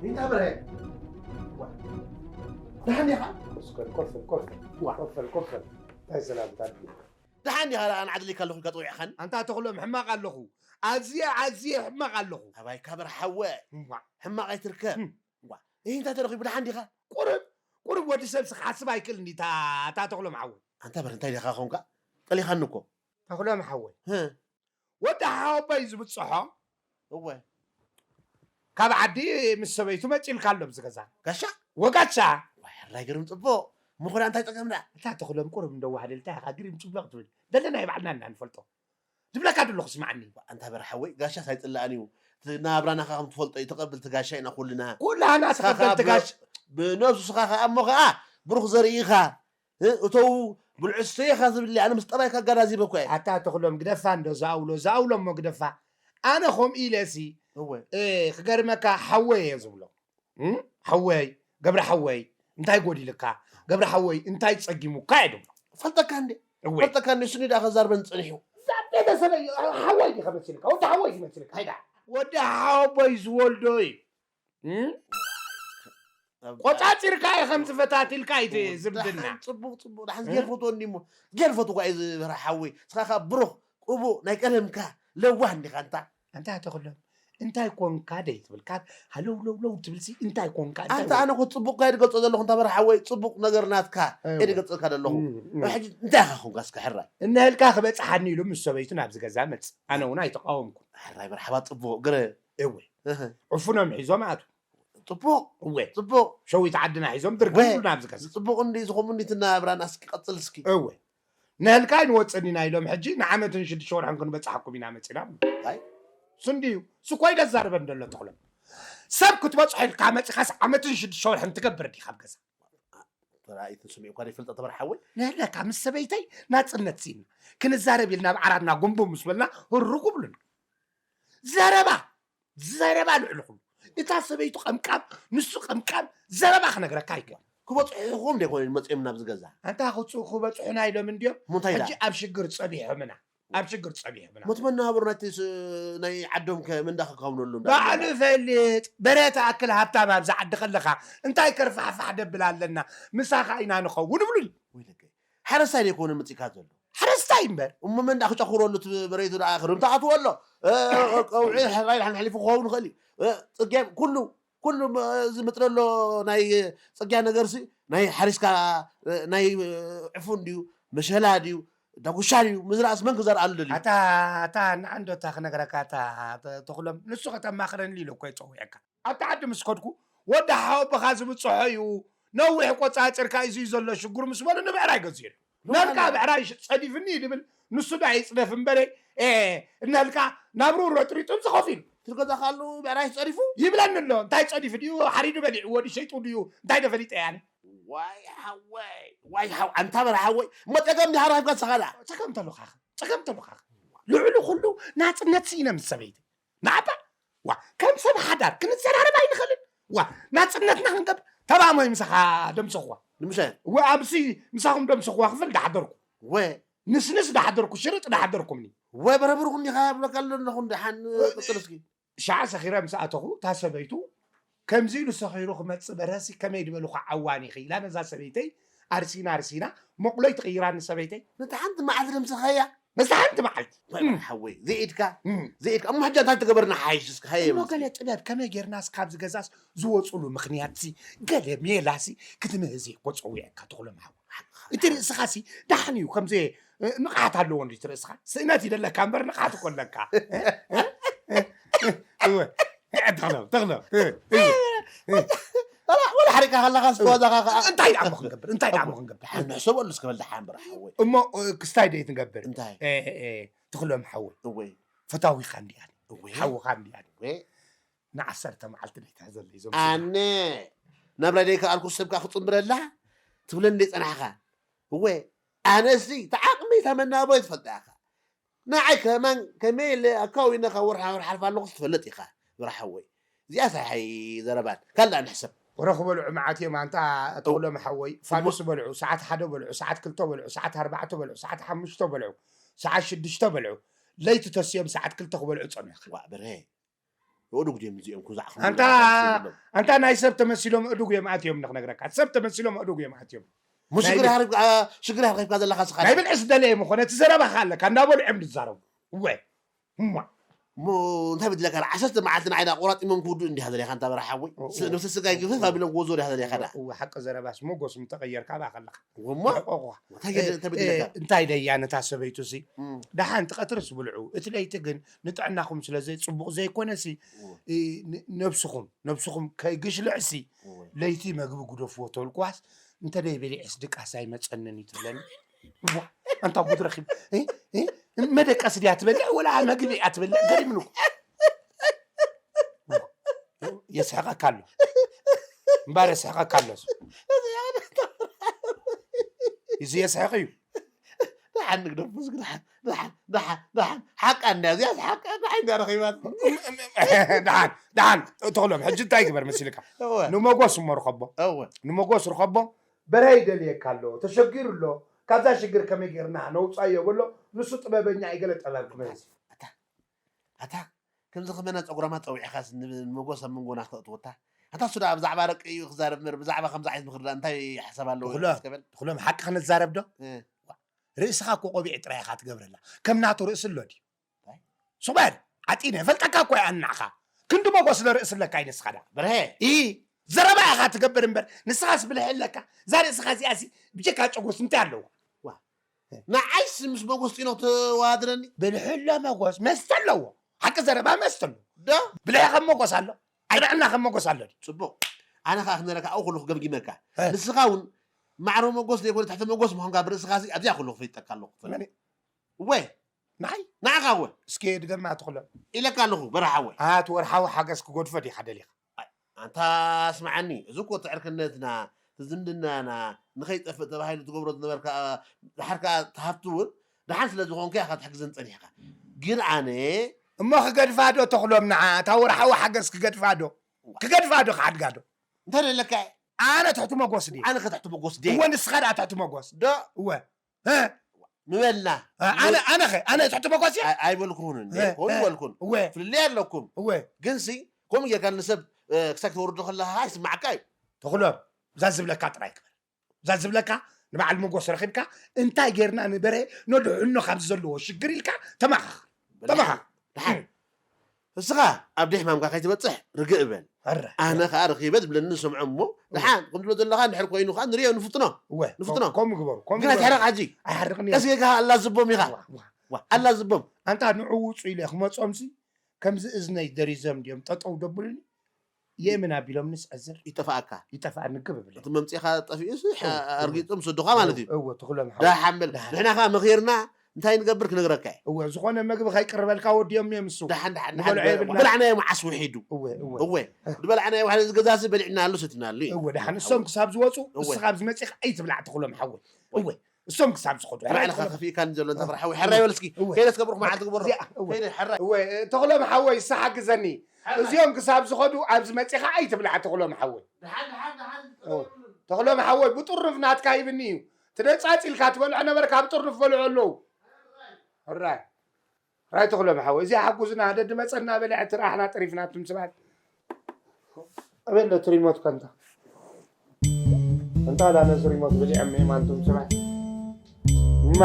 እንታይ በለ? ዋ። ደሓን ዲኻ? እስከ ኮፍ በል፣ ኮፍ በል። ዋ። ኮፍ በል፣ ኮፍ በል። እንታይ ሰላምታ ድዩ? ደሓን ዲኻ? ደኣ ንዓድሊካ ኣለኹ ኢልካ ጸዊዕኻኒ። ኣንታ ተኽሎም፣ ሕማቕ ኣለኹ። ኣዝየ፣ ኣዝየ ሕማቕ ኣለኹ። ኣባይ ካበር ሓወ። ዋ። ሕማቕ ኣይትርከብ። እም። ዋ። ይህ እንታይ ተረኺቡ? ደሓን ዲኻ? ቁሩብ፣ ቁሩብ ወዲ ሰብሲ ክሓስብ ኣይክእልን እዩ፣ እታ፣ እታ ተኽሎም ሓወይ። ኣንታ በር እንታይ ዲኻ ኾንካ? ጠሊኻኒ እኮ። ተኽሎም ሓወይ። ህ። ወዲ ሓወቦይ ዝብጽሖ እወ። ካብ ዓዲ ምስ ሰበይቱ መጺእልካ ኣሎ ኣብዚ ገዛ። ጋሻ? ወጋሻ። ዋይ፣ ሕራይ ግርም ጽቡቕ። ምኾና እንታይ ጸገም ደኣ? እታ ተኽሎም ቁሩብ እንደዋህለልታ ኢኻ ግርም ጽቡቕ ትብል። ደለና ናይ ባዕልና ኢና ንፈልጦ። ዝብለካ ደለኹ ስምዓኒ። ኣንታ በርሓ ወይ ጋሻ ሳይጽላእን እዩ። እቲ ናብራና ኸዓ ከም ትፈልጦ እዩ። ተቐብልቲ ጋሻ ኢና ኩልና። ኩላህና ንስኻ ኸዓ ተቐበልቲ ብረ-፣ ጋሽ-፣ ብነብሱ ስኻ ኸዓ እሞ ኸዓ ብሩኽ ዘርኢ ኢኻ። እ፣ እተው ብልዑ እሰይ ኢኻ ዝብሊ። ኣነ ምስ ጠባይካ ኣጋናዚበ እኮ እየ። ኣታ ተኽሎም ግደፋ እንዶ ዝኣውሎ፣ ዝኣውሎ እሞ ግደፋ። ኣነ ከምኡ ኢለ ሲ፣ እወ። እ፣ ክገርመካ ሓወይ እየ ዝብሎ። እም? ሓወይ፣ ገብረ ሓወይ፣ እንታይ ጎዲልካ? ገብረ ሓወይ፣ እንታይ ጸጊሙካ? እየ ድብሎ። ፈልጠካ እንዴ? እወ። ፈልጠካ እንዴ? ስኒ ደኣ ከዛርበን ጸኒሑ። እዛ ቤተሰበይ፣ ሓወይ ዲኻ መሲልካ? ወዲ ሓወይ ዲኻ መሲልካ? ሃይዳ። ወዲ ሓወቦይ ዝወልዶ እዩ። እም? ኣብ ቆጻጺርካ እዩ ከም ዝፈታትልካ እዩ እቲ ዝምድና። ደሓን ጽቡቕ፣ ጽቡቕ። ደሓን እም? ዝገርፎ ትወኒ እሞ። ዝገርፎ ትጓ እዩ ዝበርሓ ሓወይ። ስኻ ከኣ ብሩኽ፣ ቅቡእ፣ ናይ ቀደምካ፣ ለዋህ እንዲኻ እንታ። ኣንታ ተኽሎም፣ እንታይ ኮንካ ደይ ትብል? ካብ ሃለውለውለው ትብልሲ እንታይ ኮንካ? እንታይ ኣንታ ኮንካ? ኣነ እኮ ጽቡቕ ካይ ድገልጾ ዘለኹ እንታ በርሓ ሓወይ፣ ጽቡቕ ነገር ናትካ እየ እወ። ድገልጸልካ ዘለኹ። እም፣ እም። ሕጂ እንታይ ኢኻ ኮንካ እስከ ሕራይ? እነህልካ ክበጽሓኒ ኢሉ ምስ ሰበይቱ ናብዚ ገዛ መጽእ። ኣነ እውን ኣይተቃወምኩን። ሕራይ በርሓባ ጽቡቕ ግረ። እወ። እህ። ዕፉኖም ሒዞም ኣቱ። ጽቡቕ። እወ። ጽቡቕ። ሸዊት ዓድና ሒዞም ድርግም እወ። ኢሉ ናብዚ ገዛ። ጽቡቕ እንዲ ዝኾም እንዲ ትናብራና እስኪ ቀጽል እስኪ። እወ። ነህልካ ኣይንወጽእን ኢና ኢሎም ሕጂ ንዓመትን ሽዱሽተ ወርሕን ክንበጽሓኩም ኢና መጺና። ኣይ። ስንድዩ፣ ስኮይ ደዛርበን ደሎ ተኽሎም። ሰብ ክትበጽሖ ኢልካ መጺኻስ ዓመትን ሽዱሽተ ወርሕን ትገብር ዲኻ ኣብ ገዛ? ተራእይትን ስሚዕ እኳ ዘይፈልጠ ተበርሓ ሓወይ። ነህለካ ምስ ሰበይተይ ናጽነት ሲና። ክንዛረብ ኢልና ኣብ ዓራትና ጉንቡ ምስ በልና ህሩግ ብሉን። ዘረባ፣ ዘረባ ልዕሊ ኩሉ። እታ ሰበይቱ ቀምቃም፣ ንሱ ቀምቃም፣ ዘረባ ክነግረካ ኣይክእል። ክበጽሑኹም ደይኮነ መጺኦም ናብዚ ገዛ? ኣንታ ክጹ-፣ ክበጽሑና ኢሎም እንድዮም። እሞ እንታይ ኢላ? ሕጂ ኣብ ሽግር ጸቢሖምና። ኣብ ሽግር ጸቢሖምና። ሞት መናሃብሩ ናይቲ ስ-፣ ናይ ዓዶም ከ መንዳ ክካውነሉ እንዳ ባዕሉ ኣለና። ፈልጥ፣ በሬ ትኣክል ሃብታም ኣብዚ ዓዲ ከለኻ፣ እንታይ ከርፋሕፋሕ ደብል ኣለና? ምሳኻ ኢና ንኸውን ይብሉኒ። ወይ ደገ። ሓረስታይ ደይኮነ መጺእካ ዘሎ? ሓረስታይ እምበር። እሞ መንዳ ክጨኹረሉ እቲ መሬቱ ደኣ ክርምታ ኣትዎ ኣሎ። እ፣ ቀውዒ ሕራይ ድሓን ሓሊፉ ክኸውን ይኽእል እዩ። እ፣ ጽጌ ኩሉ፣ ኩሉ፣ እ፣ ዝምጥለሎ ናይ ጽግያ ነገርሲ ናይ ሓሪስካ፣ እ፣ ናይ፣ እ፣ ዕፉን ድዩ፣ መሸላ ድዩ፣ ዳጉሻ ድዩ፣ ምዝራእስ መን ክዘርኣሉ ደልዩ? ኣታ፣ ኣታ፣ ንዓንዶ እታ ክነግረካ፣ ኣታ፣ ተ-፣ ተኽሎም፣ ንሱ ከተማኽረኒ ኢሉ እኮ ይጸውዐካ። ኣብቲ ዓዲ ምስ ከድኩ፣ ወዲ ሓወቦኻ ዝብጽሖ እዩ፣ ነዊሕ ቆጻጺርካ፣ እዚ እዩ ዘሎ ሽግሩ ምስ በሉ፣ ንብዕራይ ገዚኡሉ። ነልካ ብዕራይ ሽ-፣ ጸዲፍኒ እዩ ድብል፣ ንሱ ዳ ይጽደፍ እምበረ፣ እ፣ እነልካ ናብ ሩሮ ጥሪጡ ዝኸፍ ኢሉ። ትርገዛ ካሉ ብዕራይ ጸዲፉ? ይብለኒ ኣሎ፣ እንታይ ጸዲፉ ድዩ፣ ሓሪዱ በሊዕዎ ድዩ፣ ሸይጡ ድዩ፣ እንታይ ዶ ፈሊጠ እየ ኣነ? ዋይ ሓወይ፣ ዋይ ሓው-፣ ኣንታ በርሓ ሓወይ፣ እሞ ጸገም ድሓር ሃብካ ንስኻ ደኣ? ጸገም ተሉኻኸ፣ ጸገም ተሉኻኸ። ልዕሊ ኩሉ ናጽነት ስኢነ ምስ ሰበይተይ። ንዓባ፣ ዋ፣ ከም ሰብ ሓዳር ክንዘራረብ ኣይንኽእልን? ዋ፣ ናጽነትና ክንገብር፣ ተባሞይ ምሳኻ ደምስኽዋ። ንምሻ? ወ-፣ ኣብዚ ምሳኹም ደምስኽዋ ክፍል ዳሓደርኩ። ወ-፣ ንስንስ ዳሓደርኩ፣ ሽርጥ ዳሓደርኩምኒ። ወ-፣ በረብርኹም ዲኻ ብለካ ኣሎ ኣለኹም ደሓን፣ እ-፣ ቅጽል እስኪ። ሻዕ ሰኺረ ምስ ኣተኹ፣ እታ ሰበይቱ ከምዚ ኢሉ ሰኺሩ ክመጽእ በረሲ ከመይ ድበልኹ ዓዋን ኢኺ ኢላ ነዛ ሰበይተይ ኣርሲና ኣርሲና መቑሎይ ትቕይራኒ ሰበይተይ። ነታ ሓንቲ መዓልቲ ደምሰኻያ? ነዛ ሓንቲ መዓልቲ። ወይ እም። ሓወይ፣ ዘይኢድካ፣ እም። ዘይኢድካ። እሞ ሕጂ እንታይ ትገበርና ሓይሽ እስኪ ሃየ እሞ በል እስኪ። ገለ ጥበብ ከመይ ጌርና እስኪ ካብዚ ገዛስ ዝወጹሉ ምኽንያትሲ ገለ ሜላሲ ክትምህዝ እየ እኮ ጸዊዐካ ተኽሎም ሓወይ። እቲ ርእስኻሲ ደሓን እዩ ከምዚ እ፣ ንቕሓት ኣለዎ እንዲ እቲ ርእስኻ። ስእነት ይደለካ እምበር ንቕሓት እኮ ኣለካ። እ? እ? እ? እወ። ተኽሎ፣ ተኽሎ። እ፣ እ፣ እ። ወላ፣ ወላ ሓደ ከለኻ ዝተዋዛኻ ከኣ እንታይ ደኣ እሞ ክንገብር? እንታይ ደኣ እሞ ክንገብር? ደሓን ንሕሰበሉ እስከ በል ደሓን በራሕ ሓወይ። እሞ እ፣ ክስታይ ዶ ይትንገብር? እንታይ? እ፣ እ፣ ትኽሎም ሓወይ። እወይ። ፈታዊኻ እንዲያ። እወይ። ሓውኻ እንዲያ። እወይ። ንዓሰርተ መዓልቲ ደይትሕዘለይ እዞም ኣነ ናብራ ደይከኣልኩ ሰብ ከኣ ክጽንብረላ ትብለኒ ደይጸናሕኻ። እወ ኣነሲ ተዓቕመይ እታ መናበቦ ትፈልጣ ኢኻ። ንዓይ ከማን ከመይ ኢለ ኣካዊነ ካብ ወርሓ ወርሓ ሓልፋ ኣለኹስ ትፈልጥ ኢኻ። ብርሓወይ እዚኣ ሳይ ዘረባን ካልእ ንሕሰብ። ወረ ክበልዑ መዓት እዮም ኣንታ ተኽሎም ሓወይ። ፋዱስ በልዑ፣ ሰዓት ሓደ በልዑ፣ ሰዓት ክልተ በልዑ፣ ሰዓት ኣርባዕተ በልዑ፣ ሰዓት ሓሙሽተ በልዑ፣ ሰዓት ሽዱሽተ በልዑ። ለይቲ ተስዮም ሰዓት ክልተ ክበልዑ ጸኑ ኢኻ። ዋ ብረ የእዱግ ድዮም እዚኦም ኩዛዕ ኣንታ ኣንታ ናይ ሰብ ተመሲሎም እዱግ እዮም ኣትዮም ንክነግረካ ሰብ ተመሲሎም እዱግ እዮም ኣትዮም ሽግር ኣርኪብካ ዘለካ ስኻ ናይ ብልዕስ ደለየ ምኾነ እቲ ዘረባኻ ኣለካ እንዳበሉ እዮም ዝዛረቡ እወ እማ እሞ እንታይ በድለካ ዓሰርተ መዓልቲ ንዓይና ቆራጢሞም ክውድኡ እንዲኻ ዘለካ እንታ በረሓ ወይ ነብሲ ስጋይ ግፍፍ ኣቢሎም ክወዝዎ ዲኻ ዘለካ ዳ እወ ሓቂ ዘረባስ ሞጎስ ምተቐየርካ ባ ከለካ እሞ እንታይ በድለካ እንታይ ደያ ነታ ሰበይቱ ሲ ደሓን ትቐትርስ ብልዑ እቲ ለይቲ ግን ንጥዕናኹም ስለ ዘይ ፅቡቕ ዘይኮነሲ ነብስኹም ነብስኹም ከይግሽልዕሲ ለይቲ መግቢ ግደፍዎ ተልኩዋስ እንተ ደይ በሊዐስ ድቃስ ኣይመፀንን እዩ ትብለኒ ኣንታ ጉድ ረኺብ መደቀስ ድያ ትበልዕ ወላ መግቢ እያ ትበልዕ ገሪምኒ የስሕቀካ ኣሎ እምበር የስሕቀካ ኣሎ እዚ የስሕቅ እዩ ደሓን ንግደፎ ዝግድሓን ደሓን ደሓን ደሓን ሓቃ እንድያ እዚኣ ሓቃ ደሓን እንድያ ረኺባት ደሓን ደሓን ተኽሎም ሕጂ እንታይ ግበር መሲልካ እወ ንመጎስ እሞ ርኸቦ እወ ንመጎስ ርኸቦ በርሀ ይደልየካ ኣሎ ተሸጊሩ ኣሎ ካብዛ ሽግር ከመይ ጌርና ነውፃዮ በሎ ንሱ ጥበበኛ እዩ ገለ ጠበብ ክመልስ ኣታ ኣታ ከምዚ ከመና ፀጉራማ ፀዊዕኻስ ንመጎስ ኣብ መንጎና ክተእትወታ ኣታ እሱ ደኣ ብዛዕባ ደቂ እዩ ክዛረብ እምበር ብዛዕባ ከምዚ ዓይነት ምኽሪ ደኣ እንታይ ሓሳብ ኣለዎ ተኽሎም ሓቂ ክንዛረብ ዶ ርእስኻ እኮ ቆቢዕ ጥራይ ኢኻ ትገብረላ ከም ናቱ ርእሲ ኣሎ ድዩ ሱቕ በል ዓጢነ እፈልጠካ እኮ እየ ኣናዕኻ ክንዲ መጎስ ዶ ርእሲ ኣለካ እዩ ንስኻ ደኣ በርሀ ኢ ዘረባ ኢኻ ትገብር እምበር ንስኻስ ብልሒ ኣለካ እዛ ርእስኻ እዚኣሲ ብጀካ ጨጉርስ እንታይ ኣለዎ ንዓይስ ምስ መጎስ ጢኖ ተዋድረኒ ብልሒ ኣሎ መጎስ መስተ ኣለዎ ሓቂ ዘረባ መስተ ኣሎ ዶ ብልሒ ከም መጎስ ኣሎ ኣይጥዕና ከም መጎስ ኣሎ ድዩ? ጽቡቕ። ኣነ ከኣ ክነግረካ ኣብኡ ከለኹ ገምጊመካ። እ። ንስኻ እውን ማዕረ መጎስ ዘይኮነ ትሕቲ መጎስ ምዃንካ ብርእስኻ እዚ ኣብዚኣ ከለኹ ፈሊጠካ ኣለኹ። መን? እወ። ንዓይ? ንዓኻ እወ። እስኪ ድገማ ትኽሎ። ኢለካ ኣለኹ በረሓወ። ኣቲ ወርሓዊ ሓገዝ ክጎድፎ ዲኻ ደሊኻ? ኣንታ ስምዓኒ፣ እዚ እኮ እቲ ዕርክነትና፣ እቲ ዝምድናና ንኸይጠፍእ ተባሂሉ ትገብሮ ዝነበርካ ድሓር ከኣ እቲ ሃፍቲ እውን ደሓን ስለ ዝኾንካ ኢኻ ክትሕግዘን ጸኒሕካ። ግን ኣነ እሞ ክገድፋ ዶ ተኽሎም ንዓ እታ ወርሓዊ ሓገዝ ክገድፋ ዶ ክገድፋ ዶ ክሓድጋ ዶ እንታይ ደለካ ኣነ ትሕቲ መጎስ ድየ ኣነ ከትሕቲ መጎስ ድየ እወ ንስኻ ደኣ ትሕቲ መጎስ ዶ እወ ምበልና ኣነ ኣነ ኸ ኣነ ትሕቲ መጎስ እየ ኣይበልኩን እንዴ ኮን በልኩን እወ ፍልልይ ኣለኩም እወ ግን ሲ ከምኡ ጌርካ ንሰብ ክሳብ ክተወርዶ ከለካ ይስማዓካ እዩ ተኽሎም እዛ ዝብለካ ጥራይ ክበል እዛ ዝብለካ ንበዓል መጎስ ረኺብካ እንታይ ጌርና ንበረ ነድሕኖ ካብዚ ዘለዎ ሽግር ኢልካ ተመኻኸር ተመኻኸር እስኻ ኣብ ደይ ሕማምካ ከይትበፅሕ ርግእ እበል ኣነ ከዓ ረኺበ ዝብለኒ ዝሰምዖ እሞ ደሓን ከም ትብሎ ዘለካ እንድሕር ኮይኑ ከዓ ንሪኦ ንፍትኖ ንፍትኖ ከምኡ ግበሩ ግን ኣይትሕረቕ ሓጂ ኣይሓርቕን ቀስ ጌርካ ኣላዝቦም ኢኻ ኣላዝቦም ኣንታ ንዑ ውፁ ኢለ ክመፆምሲ ከምዚ እዝነይ ደሪዞም ድዮም ጠጠው ደብሉኒ የምን ኣቢሎምንስ ዕዝር ይጠፍኣካ ይጠፍኣኒ ግብ እብል እቲ መምፅእኻ ጠፊኡ ኣርጊፆም ሰዱኻ ማለት እዩ እወ ትኽሎም ሓወይ ዳሓምብል ንሕና ከዓ መኺርና እንታይ ንገብር ክነግረካ እየ እወ ዝኾነ መግቢ ከይቅርበልካ ወዲኦም እዮም እሱ ዳሓን ዳሓን ንበልዖ የብልና በላዕናዮ መዓስ ውሒዱ እወ እወ እወ ዝበላዕናዮ ዋሕለ ዝገዛሲ በሊዕናሉ ሰትናሉ እዩ እወ ዳሓን እሶም ክሳብ ዝወፁ እወ እስኻ ኣብዚ መፂኻ ኣይትብላዕ ትኽሎም ሓወይ እወ እሶም ክሳብ ዝኸዱ ሕራይ ባዕልኻ ትኽሎም። ከፊእካኒ ዘሎ እንተ ፍርሓዊ ሕራይ በልስኪ እወ። ከይደስ ገብርኩ መዓልቲ ግበሮ እዚኣ እወ። ከይደ ሕራይ እወ ተኽሎም ሓወይ ንስኻ ግዘኒ እዚኦም ክሳብ ዝኸዱ ኣብዚ መፂኻ ኣይትብላዕ ተኽሎም ሓወይ ተኽሎም ሓወይ ብጥሩፍ ናትካ ሂብኒ እዩ ትነፃፂልካ ትበልዖ ነበርካ ብጥሩፍ በልዖ ኣለዉ ሕራይ ሕራይ ተኽሎም ሓወይ እዚኣ ሓጉዝና ደድመፀና በለ ሕቲ ረኣሕና ጠሪፍና ኣቱም ሰባት ኣበይ ኣሎ እቲ ሪሞት ከ እንታ እንታ ዳ ነዚ ሪሞት በሊዖም እዮም ኣንቱም ሰባት እማ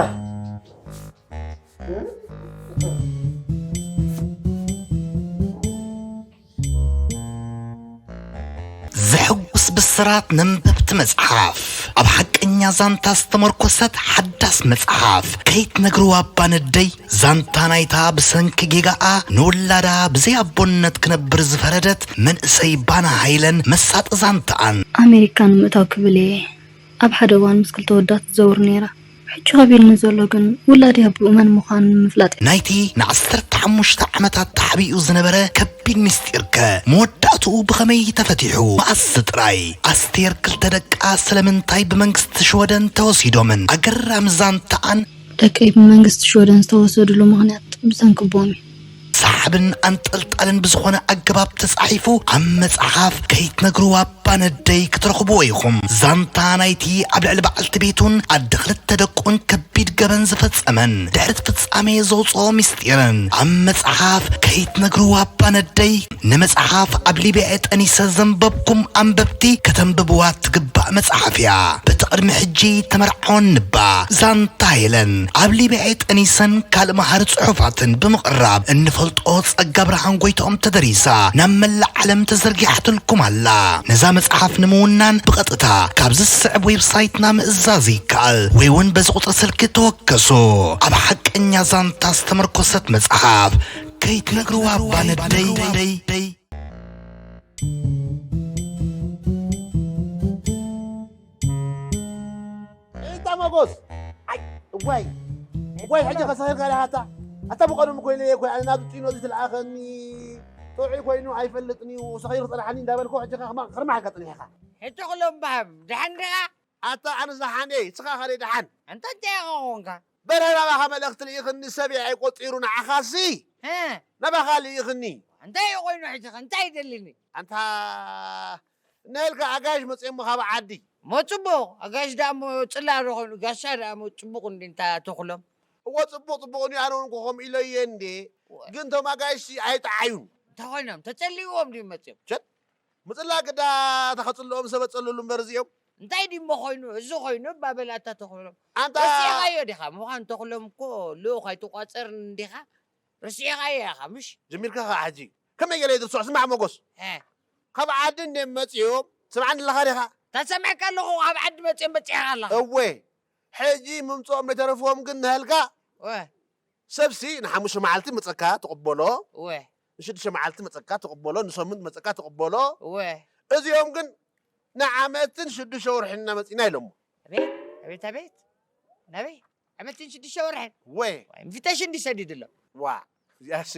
ዘሐጉስ ብስራት ነንበብቲ መጽሓፍ ኣብ ሓቀኛ ዛንታ ዝተመርኮሰት ሓዳስ መጽሓፍ ከይትነግርዋ እባ ነደይ፣ ዛንታ ናይታ ብሰንኪ ጌጋኣ ንውላዳ ብዘይ ኣቦነት ክነብር ዝፈረደት መንእሰይ ባና ሃይለን መሳጢ ዛንታኣን። ኣሜሪካ ንምእታው ክብል እየ ኣብ ሓደ እዋን ምስ ክልተ ወዳት ትዘውር ነይራ። ሕጂ ከቢድኒ ዘሎ ግን ውላደይ ኣቦኡ መን ምዃኑ ንምፍላጥ እዩ። ናይቲ ንዓሰርተ ሓሙሽተ ዓመታት ተሓቢኡ ዝነበረ ከቢድ ምስጢርከ መወዳእትኡ ብኸመይ ተፈቲሑ? መኣስ ጥራይ? ኣስቴር ክልተ ደቃ ስለምንታይ ብመንግስቲ ሽወደን ተወሲዶምን? ኣገራሚ ዛንታኣን? ደቀይ ብመንግስቲ ሽወደን ዝተወሰድሉ ምኽንያት ብሰንኪ ኣቦኦም እዩ። ሰሓብን ኣንጠልጣልን ብዝኾነ ኣገባብ ተጻሒፉ ኣብ መጽሓፍ ከይትነግርዋ እባ ነደይ ክትረኽብዎ ኢኹም። ዛንታ ናይቲ ኣብ ልዕሊ በዓልቲ ቤቱን ኣደ ክልተ ደቁን ከቢድ ገበን ዝፈጸመን ድሕሪ እቲ ፍጻሜ ዘውጽኦ ምስጢርን ኣብ መጽሓፍ ከይትነግርዋ እባ ነደይ። ንመጽሓፍ ኣብ ሊብያ ጠኒሰ ዘንበብኩም ኣንበብቲ ከተንብብዋ ትግባእ መጽሓፍ እያ። በቲ ቅድሚ ሕጂ ተመርዓወኒ እባ። ዛንታ ሄለን ኣብ ሊብያ ጠኒሰን ካልእ መሃሪ ጽሑፋትን ብምቕራብ እንፈልጦ ጸጋ ብርሃን ጎይትኦም ተደሪሳ ናብ መላእ ዓለም ተዘርጊሓትልኩም ኣላ። ነዛ መጽሓፍ ንምውናን ብቐጥታ ካብዚ ዝስዕብ ዌብሳይትና ምእዛዝ ይከኣል ወይ እውን በዚ ቁጽሪ ስልኪ ተወከሱ። ኣብ ሓቀኛ ዛንታ ዝተመርኮሰት መጽሓፍ ከይትነግርዋ እባ ነደይ። እንታ መጎስ ኣይ እዋይ እዋይ ሕጂ ከሰኺርካ ዲኻ ኣታ ኣታ ብቐደሙ ኮይነ እየ ኮይ ኣነ ናብዚ ጢኖ እዚ ትልኣኸኒ ጥዑይ ኮይኑ ኣይፈልጥን እዩ ሰኺሩ ክፀናሓኒ እንዳበልኩ ሕጂ ከ ክማ- ክርማሓካ ፀኒሕኻ ሕጂ ክሎም በሃም ደሓን ዲኻ ኣታ ኣነ ዝሓን እየ ንስኻ ኸደ ደሓን እንታይ እንታይ ኢኻ ኾንካ በርሀ ናባኻ መልእኽቲ ልኢኽኒ ሰብ እየ ኣይቆፂሩ ንዓኻሲ እ ናባኻ ልኢኽኒ እንታይ እዩ ኮይኑ ሕጂ ኸ እንታይ ይደልኒ ኣንታ ነልካ ኣጋይሽ መፅኦሞ ካብ ዓዲ ሞ ፅቡቕ ኣጋይሽ ደኣ ሞ ፅላ ዶ ኮይኑ ጋሻ ደኣ ሞ ፅቡቕ እንዲ እንታ ተኽሎም እዎ ፅቡቕ ፅቡቕ እንዲ ኣነ እውን ኮኸም ኢለየ እንዴ ግን ቶም ኣጋይሽ ኣይጠዓዩን እንታይ ኮይኖም ተፀልይዎም ድዩ መፅኦም ቸት ምፅላ ግዳ ተኸፅልኦም ሰብ ኣፀልሉ እምበር እዚኦም እንታይ ድሞ ኮይኑ እዚ ኮይኑ ባበላታ ተኽሎም ኣንታ ረሲዕኻዮ ዲኻ ምዃን ተኽሎም እኮ ልኡኽ ኣይትቋፀርን እንዲኻ ርሲዕኻዮ ኢኻ ምሽ ጀሚርካ ኸዓ ሕጂ ከመይ ገለ ይድርሶ ስማዕ ሞጎስ ካብ ዓዲ እንደ መፅኦም ስምዓኒ ኣለኻ ዲኻ ተሰምዐካ ኣለኹ ካብ ዓዲ መፅኦም በፂሕኻ ኣለኻ እወ ሕጂ ምምፅኦም ነተረፍዎም ግን ንሃልካ እወ ሰብሲ ንሓሙሽተ መዓልቲ መፀካ ትቕበሎ እወ ንሽዱሽተ መዓልቲ መፀካ ትቕበሎ ንሰሙን መፀካ ትቕበሎ እወ እዚኦም ግን ንዓመትን ሽዱሽተ ወርሕን እናመፂና ኢሎሞ ኣቤት ኣቤት ኣቤት ናበይ ዓመትን ሽዱሽተ ወርሕን ወይ ዋይ ኢንቪቴሽን ድዩ ሰዲድሎም ዋ እዚኣሲ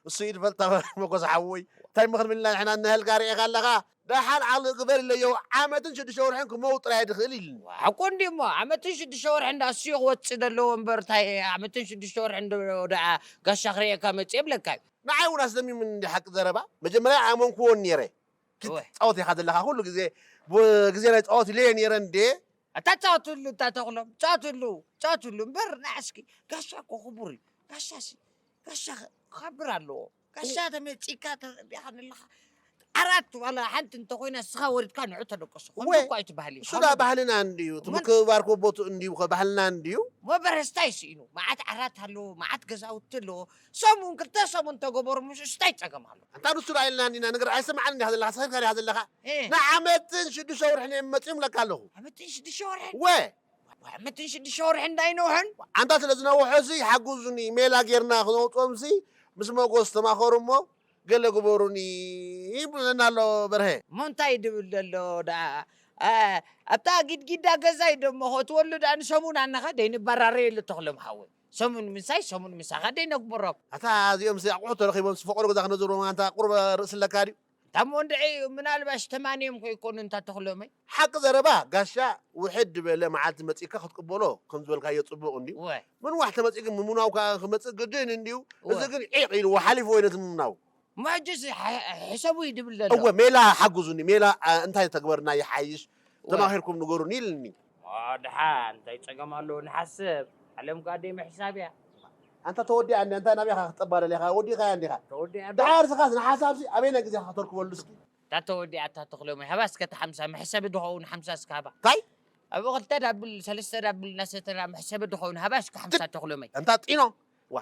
እሱ እዩ ዝፈልጣ መጎስ ሓወይ እንታይ ምኽንብልና ንሕና እነህልካ ርኤኻ ኣለኻ ደሓን ዓቕሊ ግበር ኢለዮ ዓመትን ሽዱሽተ ወርሕን ክመው ጥራይ ድኽእል ኢልኒ ሓቁ እንዲ እሞ ዓመትን ሽዱሽተ ወርሒ እንዳ እሱ ክወፅእ ዘለዎ እምበር እንታይ ዓመትን ሽዱሽተ ወርሒ እንዶ ደኣ ጋሻ ክርእየካ መፅእ የብለካ እዩ ንዓይ እውን ኣስደሚምኒ እንዲ ሓቂ ዘረባ መጀመርያ ኣመንክዎን ነይረ ክትፃወት ኢኻ ዘለኻ ኩሉ ግዜ ግዜ ናይ ፃወት ኢለየ ነይረ እንዴ ኣታ ጻወትሉ እታ ተኽሎም ጻወትሉ ጻወትሉ እምበር ንዓስኪ ጋሻ እኮ ክቡር እዩ ጋሻ ሲ ጋሻ ክኸብር ኣለዎ ጋሻ ተመጺካ ተረዲኻ ዘለኻ ዓራት ዋላ ሓንቲ እንተኮይና ስኻ ወሪድካ ንዑ ተደቀሱ ከምዚ እኮ ኣይትባህል እዩ እሱ ዳ ባህልና እንድዩ እቲ ምክብባር ኮቦቱ እንድዩ ከ ባህልና እንድዩ ሞ በረስታይ ስኢኑ መዓት ዓራት ኣለዎ መዓት ገዛውቲ ኣለዎ ሰሙን ክልተ ሰሙን ተገበሩ ምስ እንታይ ጸገም ኣሎ ኣንታ ንሱ ዳ ኢልና እንዲና ነገር ኣይሰማዓን እንዲኻ ዘለኻ ሰኺርካ ዲኻ ዘለኻ ንዓመትን ሽዱሽተ ወርሕን እዮም መፅዮም ለካ ኣለኹ ዓመትን ሽዱሽተ ወርሕን ወ ዓመትን ሽዱሽተ ወርሕን እንዳይነውሕን ኣንታ ስለ ዝነውሖ ሲ ሓጉዙኒ ሜላ ጌርና ክነውፅኦም ሲ ምስ መጎስ ተማኸሩ እሞ ገለ ግበሩኒ ይብለና ኣሎ በርሀ እሞ እንታይ ድብል ዘሎ ደኣ ኣብታ ጊድጊዳ ገዛይ ደሞ ትወሉ ደኣ ንሰሙን ኣነኻ ደይንበራረየሉ ተኽሎም ሓወይ ሰሙን ምሳይ ሰሙን ምሳኻ ደይነግብሮም ኣታ እዚኦም ሲ ኣቑሑ ተረኺቦም ዝፈቐዶ ገዛ ክነዝርዎም ኣንታ ቁርበ ርእሲ ኣለካ ድዩ እታ እሞ እንድዒ ምናልባሽ ተማንዮም ከይኮኑ እንታ ተኽሎመይ ሓቂ ዘረባ ጋሻ ውሕድ ዝበለ መዓልቲ መፂእካ ክትቅበሎ ከም ዝበልካዮ ፅቡቕ እንድዩ እወ ምንዋሕ ተመፂእ ግን ምምናው ከዓ ክመፅእ ግድን እንድዩ እወ እዚ ግን ዒቕ ኢልዎ ሓሊፍዎ ነቲ ምምናው እሞ ሕጂስ ሕሰቡ እዩ ድብል ዘሎ እወ ሜላ ሓጉዙኒ ሜላ አ፣ እንታይ ተግበርና ይሓይሽ ተማኺርኩም ንገሩኒ ኢልኒ ድሓ እንታይ ፀገም ኣለዎ ንሓስብ ዓለም ጓደይ ምሕሳብ እያ ኣንታ ተወዲኣ እንዲ እንታይ ናበይ ኢኻ ክትጠባለል ኢኻ ወዲእኻያ እንዲኻ ተወዲኣ ዶ? ድሓር ስኻስ ንሓሳብሲ ኣበይና ግዜ ኢኻ ከተርክበሉ እስኪ እታ ተወዲኣ እታ ተኽሎመይ ሃባ እስከ እታ ሓምሳ መሕሰቢ ድኸውን ሓምሳ እስከ ሃባ እንታይ ኣብኡ ክልተ ዳብል ሰለስተ ዳብል እናሰተና መሕሰቢ ድኸውን ሃባ እስከ ሓምሳ ተኽሎመይ ኣንታ ጢኖ ዋ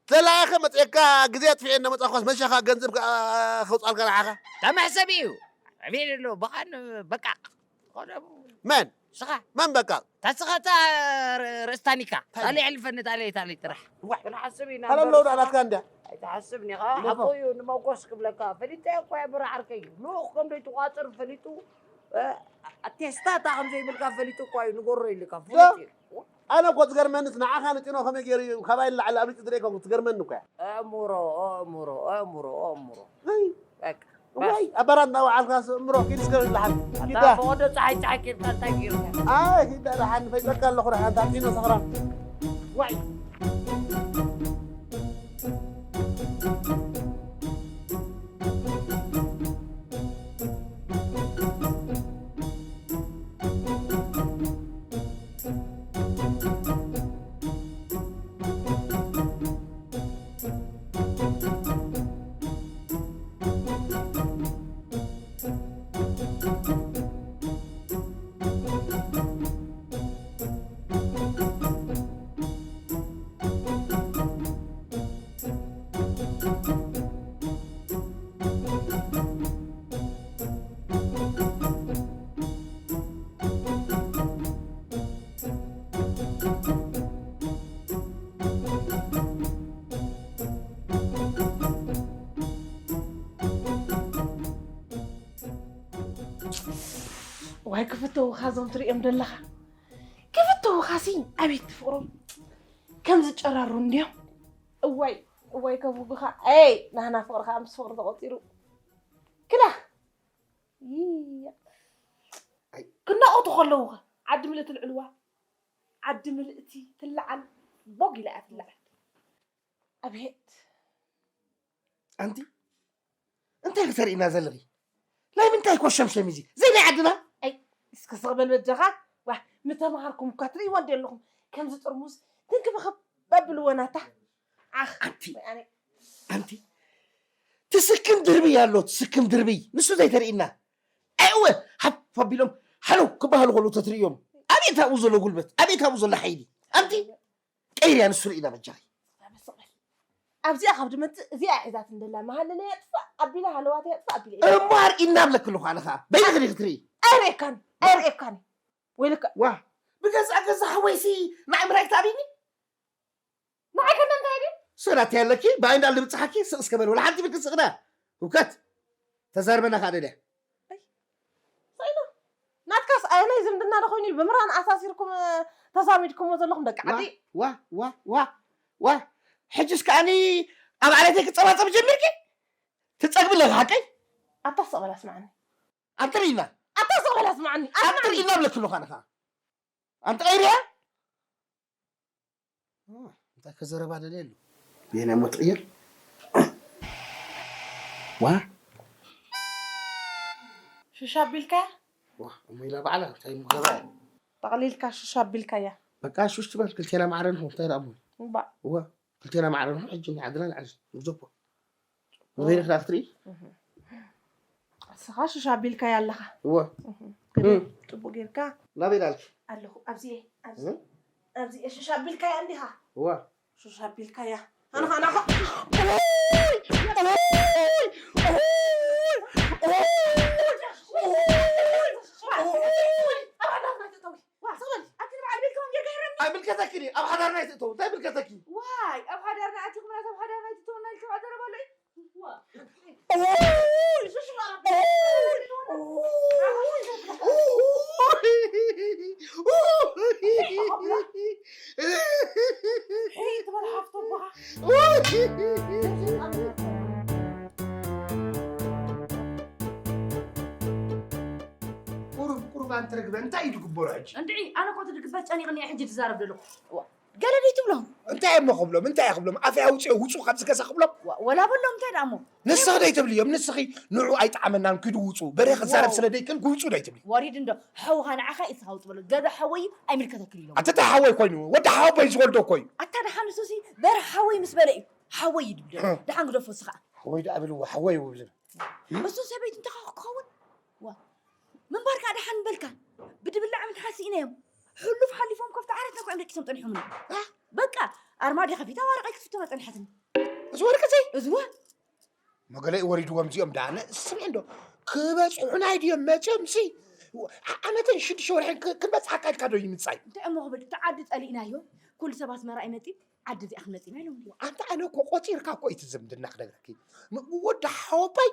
ተላኢኸ መፅኤካ ግዜ ኣጥፊኤ እናመፃእኳስ መሸኻ ገንዘብ ከ- ከውፃልካ ንዓኻ እታ መሕሰቢ እዩ ኣበይ ኣሎ ብኻን በቃ ዝኾነ መን ስኻ መን በቃ? ታስኻ ታ ርእስታኒካ። ታሊ ዕልፈኒ ታሊ ታሊ ጥራሕ። ዋይ። ክንሓስብ ኢና። ካለ እምበር ኣለዉ ስኻ ዳላትካ እንድያ። ኣይትሓስብ ኒኻ። ሓቁ እዩ ንመጎስ ክብለካ። ፈሊጠ እኮ እየ ብራዓርከይ እዩ። ልኡኽ ከም ዘይትቋጽር ፈሊጡ፣ እ፣ ቴስታ እታ ከም ዘይብልካ ፈሊጡ እኮ እዩ ንጎሮ ኢልካ። ፍሉጥ እዩ። ኣነ እኮ ዝገርመንስ ንዓኻ ንጢኖ ከመይ ገይሩ እዩ ካባይ ንላዕሊ ኣብሊጹ ዝርእየካ እኮ ትገርመኒ እኮ እያ። ኣእምሮ፣ ኣእምሮ፣ ኣእምሮ፣ ኣእምሮ። ኣይ። በቃ። ዋይ፣ ኣብ በራድ እናወዓልካ ስእምሮ ኪድ እስከ ዝለሓል። ኣታ ኪዳ። ፈቐዶ ጸሓይ ጸሓይ ኬድካ እንታይ ጌርካ? ኣይ፣ ኪዳ ደሓን፣ ፈይጠካ ኣለኹ ደሓን፣ ታኪኖ ሰኽራም። ዋይ። ዋይ ክፍተውኻ እዞም ትርእዮም ዘለኻ ክፍተውኻሲ ኣቤት ፍቕሮም ከም ዝጨራሩ እንድዮም። እዋይ እዋይ ከብጉኻ ኣይ ናህና ፍቕሪ ከዓ ምስ ፍቕሪ ተቖፂሩ ክላ ይያ ክናቑቱ ከለዉ ኸ ዓዲ ምልእቲ ልዕልዋ ዓዲ ምልእቲ ትለዓል ቦግ ኢላ እያ ትለዓል። ኣቤት ኣንቲ እንታይ ክተርእና ዘለኺ? ናይ ምንታይ ኮሸምሸም እዚ? ዘይ ናይ ዓድና? ኣይ እስከ ስቕ በል በጃኻ። ዋ ምተምሃርኩም እኳ ትርእይዋ እንዲ ኣለኹም ከምዚ ጥርሙዝ ትንክብኽብ በብልዎ ናታ። ዓኽ ኣንቲ ኣነ ኣንቲ ትስክም ድርብይ ኣሎ ትስክም ድርብይ ንሱ ዘይተርእና። ኣይወ ሃፍ ኣቢሎም ሃለው ክበሃሉ ከለዉ ተትርእዮም። ኣቤት ኣብኡ ዘሎ ጉልበት ኣቤት ኣብኡ ዘሎ ሓይሊ ኣንቲ ቀይርያ ንሱ ርኢና በጃኺ። ኣብዚኣ ካብ ድመጽእ እዚኣ ሒዛት እንደላ መሃለለ የጥፋእ ኣቢለ ሃለዋት የጥፋእ ኣቢለ እሞ ኣርኢና ብለኪ ኣለኹ ኣነ ኸዓ በይንኺ ዲኺ ትርኢ? ኣይርእየካን ኣይርእየካን ወይልካ ዋ ብገዛ ገዛ ሓወይሲ ንዓይ ምራይ ክተኣብይኒ ንዓይ ከመ እንታይ ድዩ ሰላት ያለኪ ብኣይ እንዳል ድብፅሓኪ ስቕ እስከ በል ወላ ሓንቲ ብልኪ ስቕዳ ህውከት ተዛርበና ከዓ ደልያ ሰይዶ ናትካስ ኣየናይ ዝምድና ዶ ኮይኑ እዩ ብምራን ኣሳሲርኩም ተዛሚድኩሞ ዘለኹም ደቂ ዓዲ ዋ ዋ ዋ ዋ ሕጅስ ከዓኒ ኣብ ዓሌተይ ክፀባፀብ ጀሚርኪ ትፀግቢ ኣለኺ ሓቀይ ኣታ ሰቕ በል ኣስማዓኒ ኣንተ ርኢና ኣታ ሰቕ በል ኣስማዓኒ ኣንተ ርኢና ብለኪ ኣለኹ ኣነ ከዓ ኣንተ ቀይርያ እንታይ ከዘረባ ደልየ ኣሎ የና ሞ ትቕየር ዋ ሽሻ ኣቢልካ ዋ እሞ ኢላ ባዕላ እንታይ ምገባ እያ ጠቕሊልካ ሽሻ ኣቢልካያ በቃ ሹሽ ትበል ክልቴና ማዕረ ንኹን እንታይ ደኣ እሞ እባ እዋ ክልቴና ማዕረ ንኹን ሕጂ ናይ ዓድና ንዓዝ ንግዘፎ ንበይንኺ ደኣ ክትርኢ እስኻ ሽሻ ኣቢልካያ ኣለኻ እወ እም፣ ጽቡቅ ጌርካ ናበይ ዳልኪ ኣለኹ ኣብዚኤ ኣብዚ- እም? ኣብዚኤ ሽሻ ኣቢልካያ እንዲኻ እወ ሽሻ ኣቢልካያ ኣነኻ ኣነኻ ኣይምልከተኪ ኣብ ሓዳርና ይትእተው እንታይ ምልከተኪ ዋይ ኣብ ሓዳርና ኣቲኹም ናት ኣብ ሓዳርና ይትእተውና ኢልካ ዘረባ ኣሎ ቁሩብ ቁሩብ ኣንተ ርግበ እንታይ እዩ ዝግበሮ ሕጂ? እንድዒ ኣነ እኮ እቲ ድግበት ጨኒቕኒ እየ ሕጂ ዝዛረብ ዘለኹ። እዋ ገለ ደይትብሎም። እንታይ እሞ ክብሎም እንታይ ክብሎም ኣፈይ ኣውፅኦ ውፁ ካብዚ ገዛ ክብሎም? ዋ- ወላ በሎም እንታይ ደኣ እሞ? ንስኺ ደይትብልዮም ንስኺ ንዑ ኣይጠዓመናን ኪዱ ውፁ በሬ ክዛረብ ስለ ደይክእል ውፁ ደይትብሊ? ወሪድ እንዶ ሓውኻ ንዓኻ እዩ ዝኻ ውፅ በሎ። ገዛ ሓወይ እዩ ኣይምልከተክን ኢሎም። ኣንተ እንታይ ሓወይ ኮይኑ ወዲ ሓወቦይ ዝወልዶ እኮ እዩ። ኣታ ደሓን ንሱሲ በሪ ሓወይ ምስ በለ እዩ ሓወይ እዩ ድብል ዘሎ። ደሓን ግደፎ ንስኻ። ሓወይ ደኣ ብልዎ ሓወይ ይብሉ። እሱ ሰበይቱ እንተኻ ክኸውን ዋ ምንባር ከዓ ደሓን በልካ ብድብላዕ ምትሓስ ስኢነዮም ሕሉፍ ሓሊፎም ከፍቲ ዓራት ነኩዖም ደቂሶም ጠኒሖምና በቃ ኣርማድዮ ከፊታ ዋርቀይ ክትፍተና ፀኒሓትኒ እዚ ወርቂ እዚ እዝወ መገለይ ወሪድዎም እዚኦም ዳነ ስምዒ እንዶ ክበፅሑና ድዮም መቸምሲ ዓመተን ሽዱሽተ ወርሕን ክ- ክመፅኣካ ኢልካ ዶ ይምፃይ? እንታይ እሞ ክብል፣ እቲ ዓዲ ፀሊእናዮ፣ ኩሉ ሰብ ኣስመራ ይመፂ፣ ዓዲ እዚኣ ክንመፂና ኢሎም። ኣንታ ኣነ እኮ ቆፂርካ እኮ እዩ እቲ ዝምድና ክነግረኪ። ም- ወዲ ሓወባይ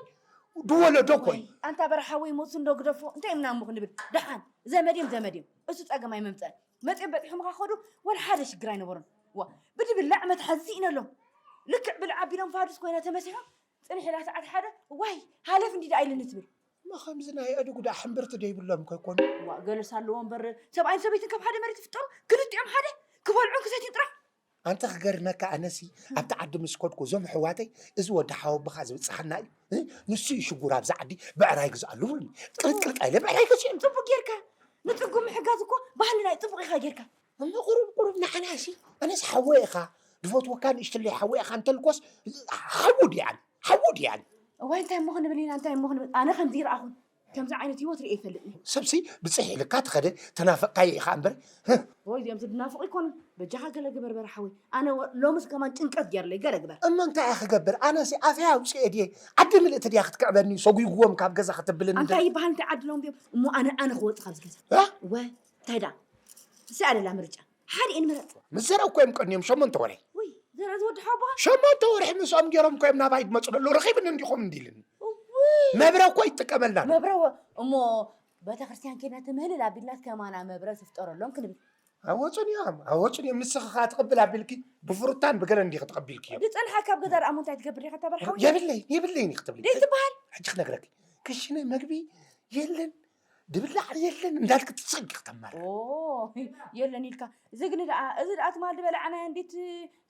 ድወለዶ እኮ እዩ። ኣንታ በረሓ ወይ ሞት እንዶ ግደፎ፣ እንታይ እምና እሞ ክንብል? ደሓን ዘመድ እዮም፣ ዘመድ እዮም። እሱ ፀገም ኣይመምፀን። መፂኦም በፂሖምካ ከዱ፣ ወላ ሓደ ሽግር ኣይነበሮን። ዋ፣ ብድብላዕ መትሓዚ ስኢነሎም። ልክዕ ብልዕ ኣቢሎም ፋዱስ ኮይና ተመሲሖም፣ ፅንሕ ኢላ ሰዓት ሓደ፣ ዋይ፣ ሃለፍ እንዲ ደኣ ኢልኒ ትብል። እሞ ከምዚ ናይ ኣድጉ ደኣ ሕምብርቲ ደይብሎም ከይኮኑ? ዋ፣ ገለስ ኣለዎ እምበር፣ ሰብኣይን ሰበይትን ካብ ሓደ መሬት ይፍጠሩ፣ ክልቲኦም ሓደ፣ ክበልዑን ክሰትዩን ጥራሕ። ኣንተ ክገርመካ፣ ኣነሲ ኣብቲ ዓዲ ምስ ከድኩ እዞም ኣሕዋተይ፣ እዚ ወዲ ሓወቦኻ ዝብጽሓና እዩ፣ እ? ንሱ እዩ ሽጉር ኣብዚ ዓዲ ብዕራይ ግዝኣሉ ብሉኒ። ቅልጥቅልጥ ኢለ ብዕራይ ገዚኦም። ጽቡቅ ጌርካ። ንጽጉም ምሕጋዝ እኮ ባህልና እዩ፣ ጽቡቅ ኢኻ ጌርካ። እሞ ቁሩብ ቁሩብ ንዓናሲ፣ ኣነስ ሓወይ ኢኻ፣ ዝፈትወካ ንእሽትለይ ሓወይ ኢኻ እንተልኮስ፣ ሓዉ ድያኒ፣ ሓዉ ድያኒ። እዋይ፣ እንታይ እሞ ክንብል ኢና፣ እንታይ እሞ ክንብል? ኣነ ከምዚ ይረኣኹን። ከምዚ ዓይነት ህይወት ርእየ ይፈልጥኒ። ሰብሲ ብፅሕ ኢልካ ተኸደ፣ ተናፈቅካዮ ኢኻ እምበር። ህህ። ወይ እዚኦም ዝናፍቑ ይኮኑ። በጃኻ ገለ ግበር በረ ሓወይ። ኣነ ወ- ሎምስ ከማን ጭንቀት ገይርለይ፣ ገለ ግበር። እሞ እንታይ እየ ክገብር? ኣነሲ ኣፈይ ኣውፅኤ ድየ? ዓዲ ምልእቲ ድያ ክትክዕበኒ? ሰጉግዎም ካብ ገዛ ክትብልን እንታይ ይበሃል እንታይ ዓድሎም ድዮም? እሞ ኣነ ኣነ ክወፅ ካብዚ ገዛ። እ? ወ እንታይ ዳ? እዚኣ ደላ ምርጫ። ሓደ እየ ንምረፅ። ምስ ዘረብ እኮ እዮም ቀንዮም ሸሞንተ ወርሒ። ውይ፣ ዘረብ ዝወዲ ሓቦ? ሸሞንተ ወርሒ ምስኦም ገይሮም እኮ እዮም ናባይ ዝመፁ ዘለዉ። ረኺብኒ እንዲኹም እንዲልኒ። ውይ። መብረ እኮ ይጥቀመልና ኣሎ። መብረ ወ- እሞ ቤተክርስትያን ኬድና ትምህልል ኣቢልናት ከማና መብረ ትፍጠረሎም ክንብል። ኣወፁን እዮም፣ ኣወፁን እዮም። ንስኺ ከዓ ትቕብል ኣቢልኪ ብፍሩታን ብገለ እንዲኺ ተቐቢልክዮም። ዝፀንሓ ካብ ገዛ ደኣ እሞ እንታይ ትገብር ኢኻ ተበርሓዊ? የብለይ፣ የብለይን ክትብሊ። ደይ ትበሃል? ሕጂ ክነግረኪ። ክሽነ መግቢ የለን፣ ድብላዕ የለን እንዳልክ ትስቂ ከተማር። ኦ፣ የለን ኢልካ። እዚ ግን ደኣ፣ እዚ ደኣ ትማል ዝበላዕናዮ እንዴት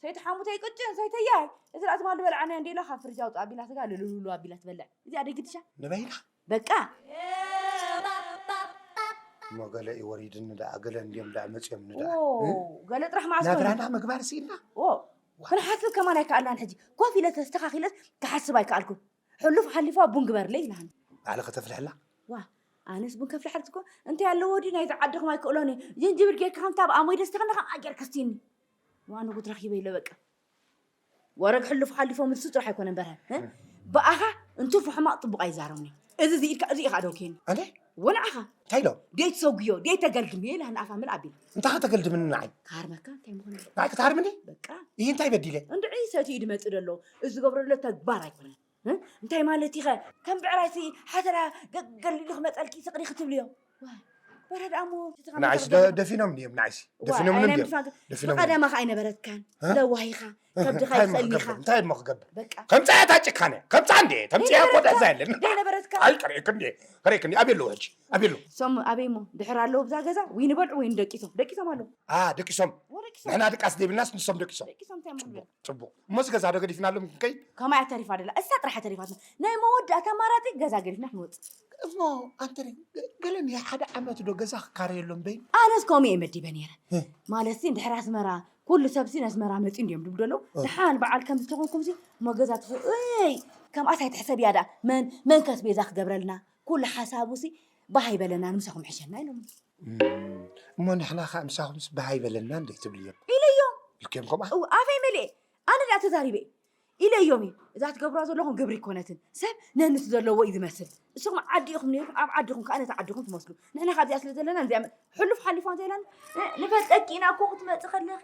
ሰይቲ ሓሙተይ ቅጭን ሰይተያይ። እዚ ደኣ ትማል ዝበላዕናዮ እንዴ ኢላ ካብ ፍርጅ ኣውፅኣ ኣቢላ ስጋ ልልሉ ኣቢላ ትበልዕ። እዚኣ ደይ ግድሻ? ንበይና። በቃ። እሞ ገለ እዩ ወሪድኒ ደኣ፣ ገለ እንድዮም ደኣ መፅዮምኒ ደኣ። ኦ፣ እ? ገለ ጥራሕ መዓስ ኮይኑ? ናብራና ምግባር ስኢና። ኦ፣ ክንሓስብ ከማን ኣይከኣልናን ሕጂ። ኮፍ ኢለ ተስተኻኺለስ ክሓስብ ኣይከኣልኩን። ሕሉፍ ሓሊፋ ቡን ግበርለይ ኢላኒ። ባዕልኺ ተፍልሕላ? ዋ፣ ኣነስ ቡን ከፍልሓልኪ እኮ እንታይ ኣለዎ ድዩ ናይዚ ዓድኹም ኣይክእሎን እየ። ጅንጅብል ጌርካ ከምታ ኣብ ኣሞይ ደስተኸኒ ከምኣ ጌርካ ስቲኒ። ዋ፣ ንጉድ ረኺበ ኢለ በቃ። ወረግ ሕሉፍ ሓሊፎም ንሱ ጥራሕ ኣይኮነን በርሀ። እ? ብኣኻ እንትርፎ ሕማቕ ጥቡቕ ኣይዛረብኒ። እዚ እዚ ኢልካ እዚ ኢኻ ደውኬኒ። ኣነ? ወንዓኻ። እንታይ ኢሎ? ደይ ትሰጉዮ፣ ደይ ተገልድምዮ ኢላ ንኣፋ ምልእ ኣቢላ። እንታይ ከተገልድምኒ ንዓይ? ክሃርመካ እንታይ ምኾነ? ንዓይ ክትሃርምኒ? በቃ። ይህ እንታይ በዲለ? እንድዒ ሰትዩ ድመጽእ ደሎ። እዚ ዝገብሮ ዘሎ ተግባር ኣይኮነን። እ? እንታይ ማለት ኢኸ? ከም ብዕራይሲ ሓተላ ገገል ኢሉ ክመጸልኪ ስቕ ዲኺ ትብልዮ? ዋይ፣ በረድ ኣሞ፣ እቲ ንዓይስ ከመይ ደ-፣ ደፊኖም ድዮም? ንዓይስ ዋ፣ ደፊኖም ኣይ፣ ናይ ድዮም? ምድፋን ከ-፣ ደፊኖም ብቐዳማኻ ኣይነበረትካን። እ? ለዋሂኻ፣ እ? ከብድኻ እንታይ እሞ ይኽእል ክገብር? ኢኻ። እንታይ እሞ ክገብር? በቃ። ከምጻ እያ እታ ጭካነ። ከምጻ እንዴ? ተምጽያ እኮ ዘይነበረትካ፣ ደዛ የለን። ዘይነበረትካ። ኣይ፣ ቀሪእክ እንዴ? ቀሪእክ እንዴ? ኣቤሎ ሕጂ፣ ኣቤሎ። ሶም ኣበይ እሞ? ድሕር ኣለዉ ብዛ ገዛ? ወይ ንበልዑ ወይ ንደቂሶም። ደቂሶም ኣለዉ። ኣ፣ ደቂሶም። ወደቂሶም። ንሕና ድቃስ ዘይብልናስ ንሶም ደቂሶም። ደቂሶም እንታይ እሞ ንብል? ጽቡቕ። እሞ እዚ ገዛ ዶ ገዲፍናሎም ክንከይድ? ከማይ እያ ተሪፋ ደላ። እሳ ጥራሕ እያ ተሪፋትና። ናይ መወዳእታ ኣማራጺ ገዛ ገዲፍና ክንወጽእ። እሞ ኣንተ ገ-፣ ገለን የሓደ ዓመት ዶ ገዛ ክካረየሎም በይ? ኣነስ ከምኡ እየ መዲበ ነይረ። እ። ማለት ሲ እንድሕር ኣስመራ፣ ኩሉ ሰብ ሲ ነስመራ መጺኡ እንድዮም ድብሉ ደለዉ። እ። ደሓን በዓል ከምዚ ተኾንኩም ሲ እሞ ገዛ ትኽ-፣ እይ፣ ከምኣስ ኣይትሕሰብ እያ ደኣ። መን፣ መን ከስ ቤዛ ክገብረልና? ኩሉ ሓሳቡ ሲ ባህ ኣይበለናን፣ ምሳኹም ሕሸና ኢሎም። እም፣ እሞ ንሕና ኸኣ ምሳኹምስ ባህ ኣይበለናን ዶ ትብልዮም? ኢለዮም። ኢልክዮም ከምኣ? እው፣ ኣፈይ መሊኤ። ኣነ ደኣ ተዛሪበ እየ። ኢለዮም እየ። እዛ ትገብርዋ ዘለኹም ግብሪ ኣይኮነትን። ሰብ ነንሱ ዘለዎ እዩ ዝመስል። ንስኹም ዓዲ ኢኹም ነይርኩም፣ ኣብ ዓድኹም ከኣ ነቲ ዓድኹም ትመስሉ። ንሕና ካብዚኣ ስለ ዘለና፣ ነዚኣ መ-፣ ሕሉፍ ሓሊፋ እንተ ኢላና፣ እ፣ ንፈልጠኪ ኢና እኮ ክትመጺ ከለኺ።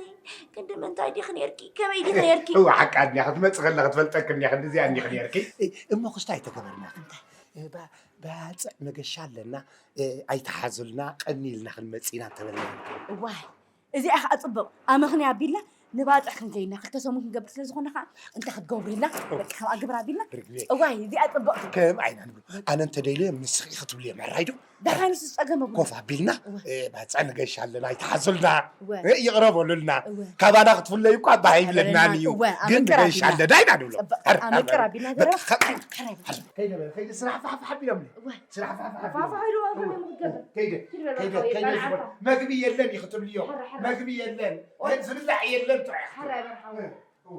ክንዲ ምንታይ ዲኺ ነይርኪ? ከመይ ዲኺ ነይርኪ? እዋ፣ ሓቃ እኒኣ፣ ክትመጺ ከለኺ ትፈልጠኪ እኒኣ፣ ክንዲ እዚኣ እኒኺ ነይርኪ። እ፣ እሞ ክስታይ ተገበርና። እንታይ? እ፣ ባ-፣ ባጽዕ መገሻ ኣለና፣ እ፣ ኣይትሓዙልና፣ ቀኒ ኢልና ክንመጽእ ኢና እንተበልና። እዋይ፣ እዚኣ ኸዓ ጽቡቕ ኣመኽንያ ኣቢልና ንባጽዕ ክንከይድና፣ ክልተ ሰሙን ክንገብር ስለ ዝኾንና ኸዓ እንታይ ክትገብሩ ኢልና፣ በቃ፣ ከምኣ ግብር ኣቢልና። ርግቤ። እዋይ፣ እዚኣ ጽቡቕ። ከም ኣይና ንብሎ። ኣነ እንተደልየ ንስኺ ኢኺ ክትብልዮ፣ ምሕራይ ዶ? ደሓንስ ጸገም የብሉን። ኮፍ ኣቢልና፣ እወ። እ፣ ባጽዕ ንገሻ ኣለና፣ ኣይትሓዙልና፣ እወ። እ፣ ይቕረ በሉልና። እወ። ካባና ክትፍለዩ እኳ ባህ ኣይብለናን እዩ። እወ፣ ግን ኣመቅር ንገሻ ኣቢልና። ኣለና ኢና ንብሎ። ጽቡቕ፣ ሀር፣ ሀር፣ ኣመቅር ኣቢልና በቃ፣ ገረብ። ከ-፣ ሀር፣ ሀር። ከይደ በል፣ ከይደ፣ ስራሕ ፋሕ ፋሕ ኣቢሎምኒ። እወ። ስራሕ ፋሕ ፋሕ ፋሕ ፋሕ ኣቢሎምኒ። ኢሉ እወ። ከምኡ ክትገብር። ከይደ፣ ኪድ በል ከይደ፣ በል፣ ከይደ በል፣ ዝበል። ዓርካ። መግቢ የለን እዩ ክትብልዮ። ሀር፣ ሀር። መግቢ የለን። ኦይ። ዝብላዕ የለን ጥራሕ። ሀር፣ ሀር፣ ሀር። እወ።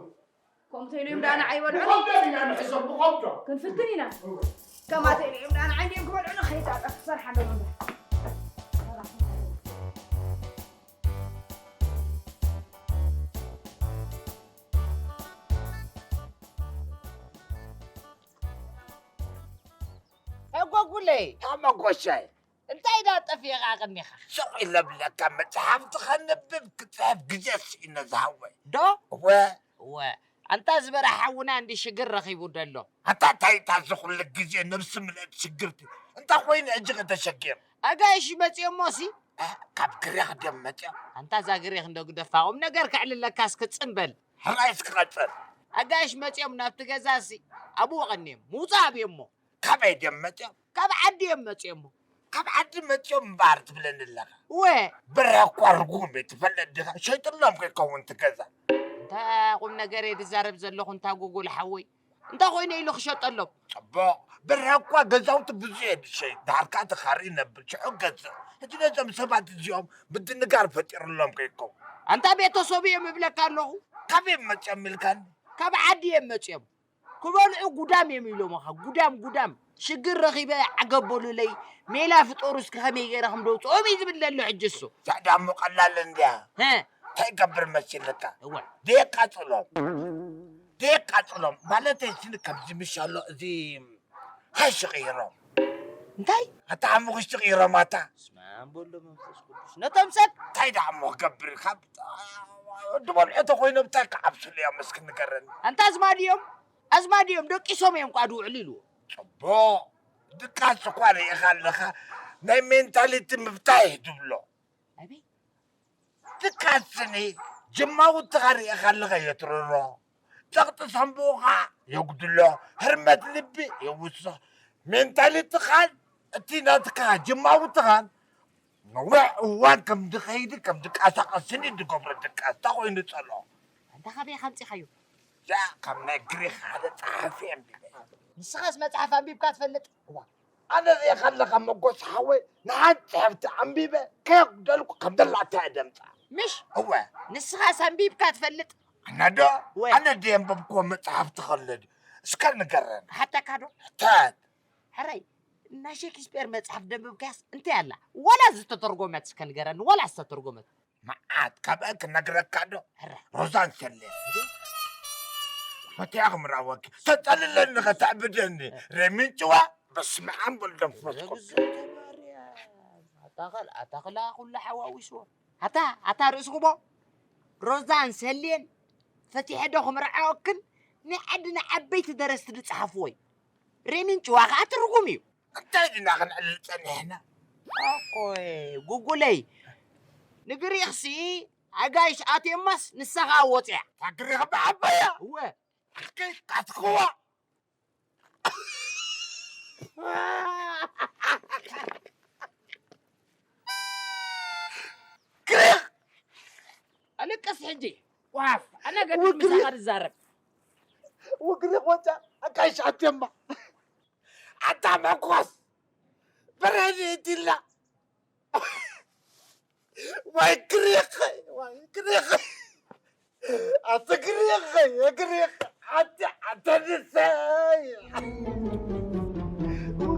ከምኡ ተይሉ እዮም ደኣ ንዓይ ይበልዑኒ። ብኸብዶም ኢና ንሕዞም፣ ብኸብዶም። ክንፍትን ኢና። እወ። ከምኣ ተይሉ እዮም ደኣ ንዓይ እንድዮም ክበልዑኒ፣ ከይድ ኣጣ ክሰርሕ ኣለዎ እምበር። ሕጎጉለይ። ሓመጎሻይ። እንታይ ዳ ጠፊእኻ ቀኒኻ? ስቕ ኢለ ብለካ፣ መጽሓፍቲ ከንብብ ክጽሕፍ ግዜ ስኢነ ዝሃወይ። ዶ? እወ። እወ። ኣንታ ዝበረ ሓውና እንዲ ሽግር ረኺቡ ደሎ። ኣታ እንታይ እታ እዚ ኩሉ ግዜ ነብሲ ምልእት ሽግርቲ? እንታይ ኮይኑ ሕጂ ከተሸኪም? ኣጋይሽ መጺኦሞሲ? እ፣ ካብ ግሬኽ ድዮም መጺኦም? ኣንታ እዛ ግሬኽ እንዶ ግደፋ፣ ቁም ነገር ከዕልለካ እስኪ ጽም በል። ሕራይ እስኪ ቀጽል። ኣጋይሽ መጺኦም ናብቲ ገዛሲ ኣብኡ ቀንዮም፣ ምውጻእ ኣብዮሞ። ካበይ ድዮም መጺኦም? ካብ ዓዲ እዮም መጺኦሞ። ካብ ዓዲ መጺኦም እምበኣር ትብለኒ ኣለኻ? እወ። ብረ እኳ ርጉም እዩ፣ ትፈልጥ ዲኻ? ሸይጥሎም ከይከውን እቲ ገዛ። እንታ ቁም ነገር እየ ዝዛረብ ዘለኹ፣ እንታ ጉጉል ሓወይ። እንታ ኮይነ ኢሉ ክሸጠሎም? ጽቡቕ። ብረ እኳ ገዛውቲ ብዙሕ እየ ዝሸይጥ። ድሓር ከኣ ተኻሪ ይነብር፣ ሽዑ ገዝእ። ሕጂ ነዞም ሰባት እዚኦም ምድንጋር ፈጢሩሎም ከይከውን። ኣንታ ቤተሰብ እዮም እብለካ ኣለኹ። ካበይ መጺኦም ኢልካኒ? ካብ ዓዲ እዮም መጺኦም። ክበልዑ ጉዳም እዮም ኢሎምኻ። ጉዳም፣ ጉዳም። ሽግር ረኺበ ዓገብ በሉለይ፣ ሜላ ፍጠሩ እስኪ ከመይ ገይረ ከም ደውፅኦም እዩ ዝብል ዘሎ ሕጂ እሱ። ዛዕዳ እሞ ቀላል እንድያ። ሀ? እንታይ ይገብር መሲልካ? እወ። ደየቃጽሎም። ደየቃጽሎም። ማለተይ ስኒ ከምዚ ምሽ ኣሎ፣ እዚ ሃሽ ይቕይሮም። እንታይ? ኣታ ሓሙኽሽቲ ይቕይሮም ኣታ። በስመ ኣብ ወወልድ ወመንፈስ ቅዱስ። ነቶም ሰብ እንታይ ደኣ እሞ ክገብር? ካብ ድበልዑ ተኾይኖም እንታይ ክዓብስሉ እዮም እስኪ ንገረኒ? ኣንታ ኣዝማድ እዮም፣ ኣዝማድ እዮም፣ ደቂሶም እዮም ኳ ድውዕሉ ኢልዎ። ጽቡቕ። ድቃስ እኳ ርኢኻ ኣለኻ። ናይ ሜንታሊቲ ምፍታይ እዩ ትብሎ። ኣበይ? ድቃስ ስኒ ጅማውትኻ ርኢኻ ኣለኻ የትርሮ። ጸቕጢ ሳንቡእኻ የጉድሎ። ህርመት ልቢ የውስኽ። ሜንታሊቲኻን እቲ ናትካ ጅማውትኻን ነዊሕ እዋን ከም ድኸይድ ከም ድቃሳቐስን እዩ ድገብሮ ድቃስ። እንታይ ኮይኑ ጸልኦ? ኣንታ ካበይ ኢኻ ኣምጺኻዮ? ያ ካብ ናይ ግሪኽ ሓደ ጸሓፊ ኣንቢበ። ንስኻስ መጽሓፍ ኣንቢብካ ትፈልጥ? እዋ፣ ኣነ ርእኻ ኣለኻ መጎስ ሓወይ፣ ንሓንቲ ጽሕፍቲ ኣንቢበ ከየጉደልኩ ከም ዘላታ እየ ደምጻ። ምሽ? እወ። ንስኻስ ኣንቢብካ ትፈልጥ? ኣነ ዶ? እወ። ኣነ ድየ ኣንበብክዎ መጽሓፍ ትኸልድ? እስከ ንገረን። ሓተካ ዶ? ሕተት። ሕራይ፣ ናይ ሼክስፒር መጽሓፍ ደንብብካያስ እንታይ ኣላ? ዋላ ዝተተርጎመት እስከ ንገረኒ፣ ዋላ ዝተተርጎመት። መዓት ካብአ ክነግረካ ዶ? ሕራይ። ሮዛን ሰሌን። ፈትያ ክምራወኪ። ተጠልለኒ ከተዕብደኒ። ሬሚን ጭዋ። በስመ ኣብ ወልድ መንፈስ ቅዱስ። ኣታ ኸል-፣ ኣታ ኸላ ኩሉ ሓዋዊስዎ። ኣታ፣ ኣታ ርእስኹሞ። ሮዛን ሰሌን ፈቲሐ ዶ ክምርዓወክን? ናይ ዓድና ዓበይቲ ደረስቲ ዝጸሓፍዎ እዩ። ሬሚን ጭዋ ኸኣ ትርጉም እዩ። እንታይ ድና ክንዕልል ጸኒሕና? ኣኮይ፣ ጉጉለይ። ንግሪኽሲ ኣጋይሽ ኣትዮማስ ንሳ ኸኣ ወጽያ። እታ ግሪኽ ብዓባያ? እወ። እስኪ ካትክዋ። ግሪኽ! ኣልቅስ ሕጂ። ዋፍ፣ ኣነ ገዲፍ ወግሪ-፣ ምሳኻ ዝዛረብ። ወግሪኽ ወጻ፣ ኣጋይሽ ኣትዮማ። ኣታ መኮስ፣ ብረድ ኢድላ። ወይ ግሪኽ፣ ወይ ግሪኽ። ኣቲ ግሪኽ፣ ግሪኽ። ኣቲ፣ ኣቲ ንሰይ።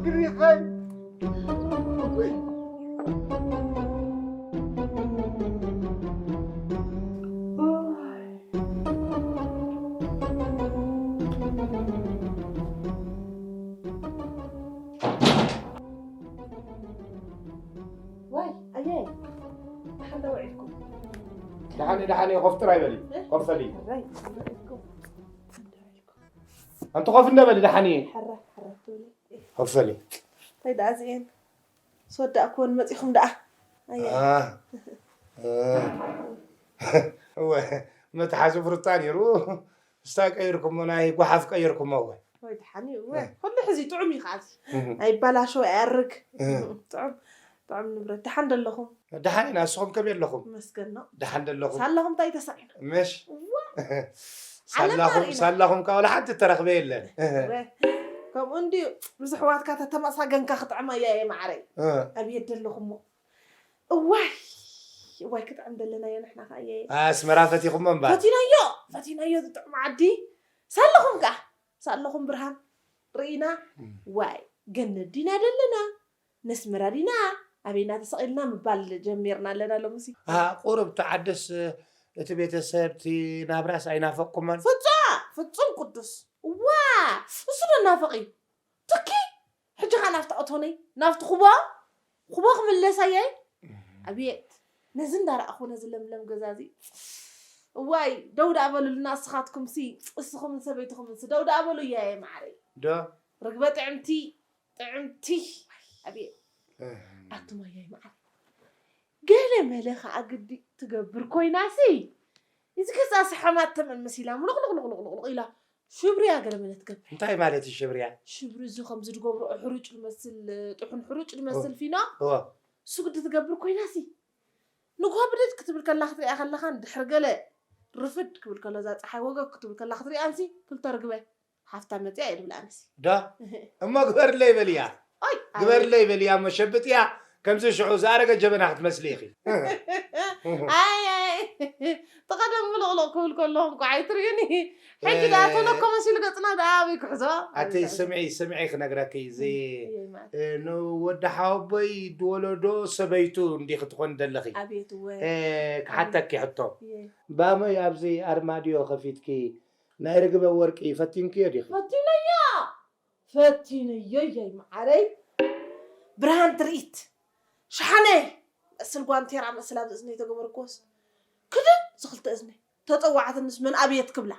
ግሪኸይ። ዋይ፣ ኣየይ፣ ደሓን ዶ ውዒልኩም? ደሓን፣ ደሓን፣ ኮፍ ጥራይ በሊ። እ? ኮፍ በሊ። ሕራይ፣ ደሓን ውዒልኩም? ኣንቲ ኮፍ እንደ በሊ፣ ደሓን እየ። ሕራይ፣ ሕራይ ትብሊ። ኮፍ በሊ። እንታይ ደኣ እዚኤን? ዝወዳእክወን መጺኹም ደኣ። ኣየ። አ፣ እ። እወ፣ መትሓዚ ፍሩታ ነይሩ። እስታ ቀይርኩሞ፣ ናይ ጓሓፍ ቀይርኩሞ፣ እወ። ወይ ደሓን እዩ፣ እወ። እ። ኩሉ ሕዚ ጥዑም እዩ ከዓስ። እህ። ኣይባላሾ፣ ኣያርግ። እህ። ጥዑም፣ ጥዑም ንብረት። ደሓን ደለኹም? ደሓን ኢና፣ ንስኹም ከመይ ኣለኹም? መስገን ነው። ደሓን ደለኹም? ሳላኹም እንታይ ተሰዒና? ምሽ? እዋ። ሳላኹም፣ ዓለምና ርኢና። ሳላኹም ካብ ወላ ሓንቲ ተረኽበ የለን። እወ። ከምኡ እንድዩ፣ ምስ ኣሕዋትካ ተተመሳገንካ ክጥዕማ እያ፣ እየ ማዕረይ። እ። ኣብየት ደለኹሞ? እዋይ፣ እዋይ፣ ክጥዕም ደለናዮ ንሕና ከኣ፣ እየ። ኣስመራ ፈቲኹሞ እምበር። ፈቲናዮ፣ ፈቲናዮ፣ ዝጥዕም ዓዲ። ሳለኹም ከኣ፣ ሳለኹም ብርሃን ርኢና። እም። ዋይ፣ ገነት ዲና ደለና? ነስመራ ዲና? ኣበይና ተሰቒልና ምባል ጀሚርና ኣለና ሎምሲ። አ፣ ቁሩብ ተዓደስ፣ እቲ ቤተሰብ፣ እቲ ናብራስ ኣይናፈቅኩሞን? ፍጹም፣ ፍጹም ቅዱስ። እዋ፣ እሱ ዶ ናፈቕ እዩ? ትኪ፣ ሕጂ ኸኣ ናብቲ ኣቶነይ፣ ናብቲ ኩቦ፣ ኩቦ ክምለስ ኣያይ። ኣቤት ነዚ እንዳረኣኹ ነዚ ለምለም ገዛ እዚ። እዋይ ደው ደኣ በሉልና እስኻትኩም ሲ እስኹምን ሰበይትኹምን ሲ ደው ደኣ በሉ እያየ ማዕረይ። ዶ ርግበ ጥዕምቲ ጥዕምቲ። ኣቤት ኣቱም ኣያይ ማዕረይ። ገለ መለ ኸዓ ግዲ ትገብር ኮይና ሲ እዚ ገዛ ሰሓማት ተመን መሲላ ምሉቕሉቕሉቕሉቕ ኢላ ሽብርያ ገለ መለ ትገብር። እንታይ ማለት እዩ ሽብርያ? ሽብሪ እዚ ከምዚ ዝገብሮ ሕሩጭ ዝመስል ጥሑን ሕሩጭ ዝመስል ፊኖ እወ። እሱ ግዲ ትገብር ኮይና ሲ ንግሆ ብድድ ክትብል ከላ ክትሪኣ ከለኻን ድሕሪ ገለ ርፍድ ክብል ከሎ እዛ ፀሓይ ወገግ ክትብል ከላ ክትሪኣን ሲ ክልተ ርግበ ሓፍታ መፅያ እየ ድብል ኣነሲ። ዶ እሞ ግበርለይ በልያ ኣይ ግበርለይ በልያ እሞ ሸብጥያ። ከምዚ ሽዑ ዝኣረገ ጀበና ክትመስሊ ኢኺ። ኣይ ኣይ ተቐደም ምልቕልቕ ክብል ከለኹም ኳ ኣይትርእዩኒ። ሕጂ ደኣ ተለኮ መሲሉ ገፅና ደኣ ኣበይ ክሕዞ? ኣቲ ስምዒ ስምዒ ክነግረኪ እዚ ንወዲ ሓወቦይ ድወለዶ ሰበይቱ እንዲ ክትኾን ደለኺ። ኣቤት እወ። ክሓተኪ ሕቶ ባመይ ኣብዚ ኣርማድዮ ከፊትኪ ናይ ርግበ ወርቂ ፈቲንክዮ ዲኺ? ፈቲነዮ ፈቲነዮ እየይ መዓረይ። ብርሃን ትርኢት ሸሓነ መስል ጓንቴራ መስል ኣብዚ እዝነይ ተገበርክዎስ ክድን ዝኽልተ እዝነይ ተፀዋዕትንስ መን ኣብየት ክብላ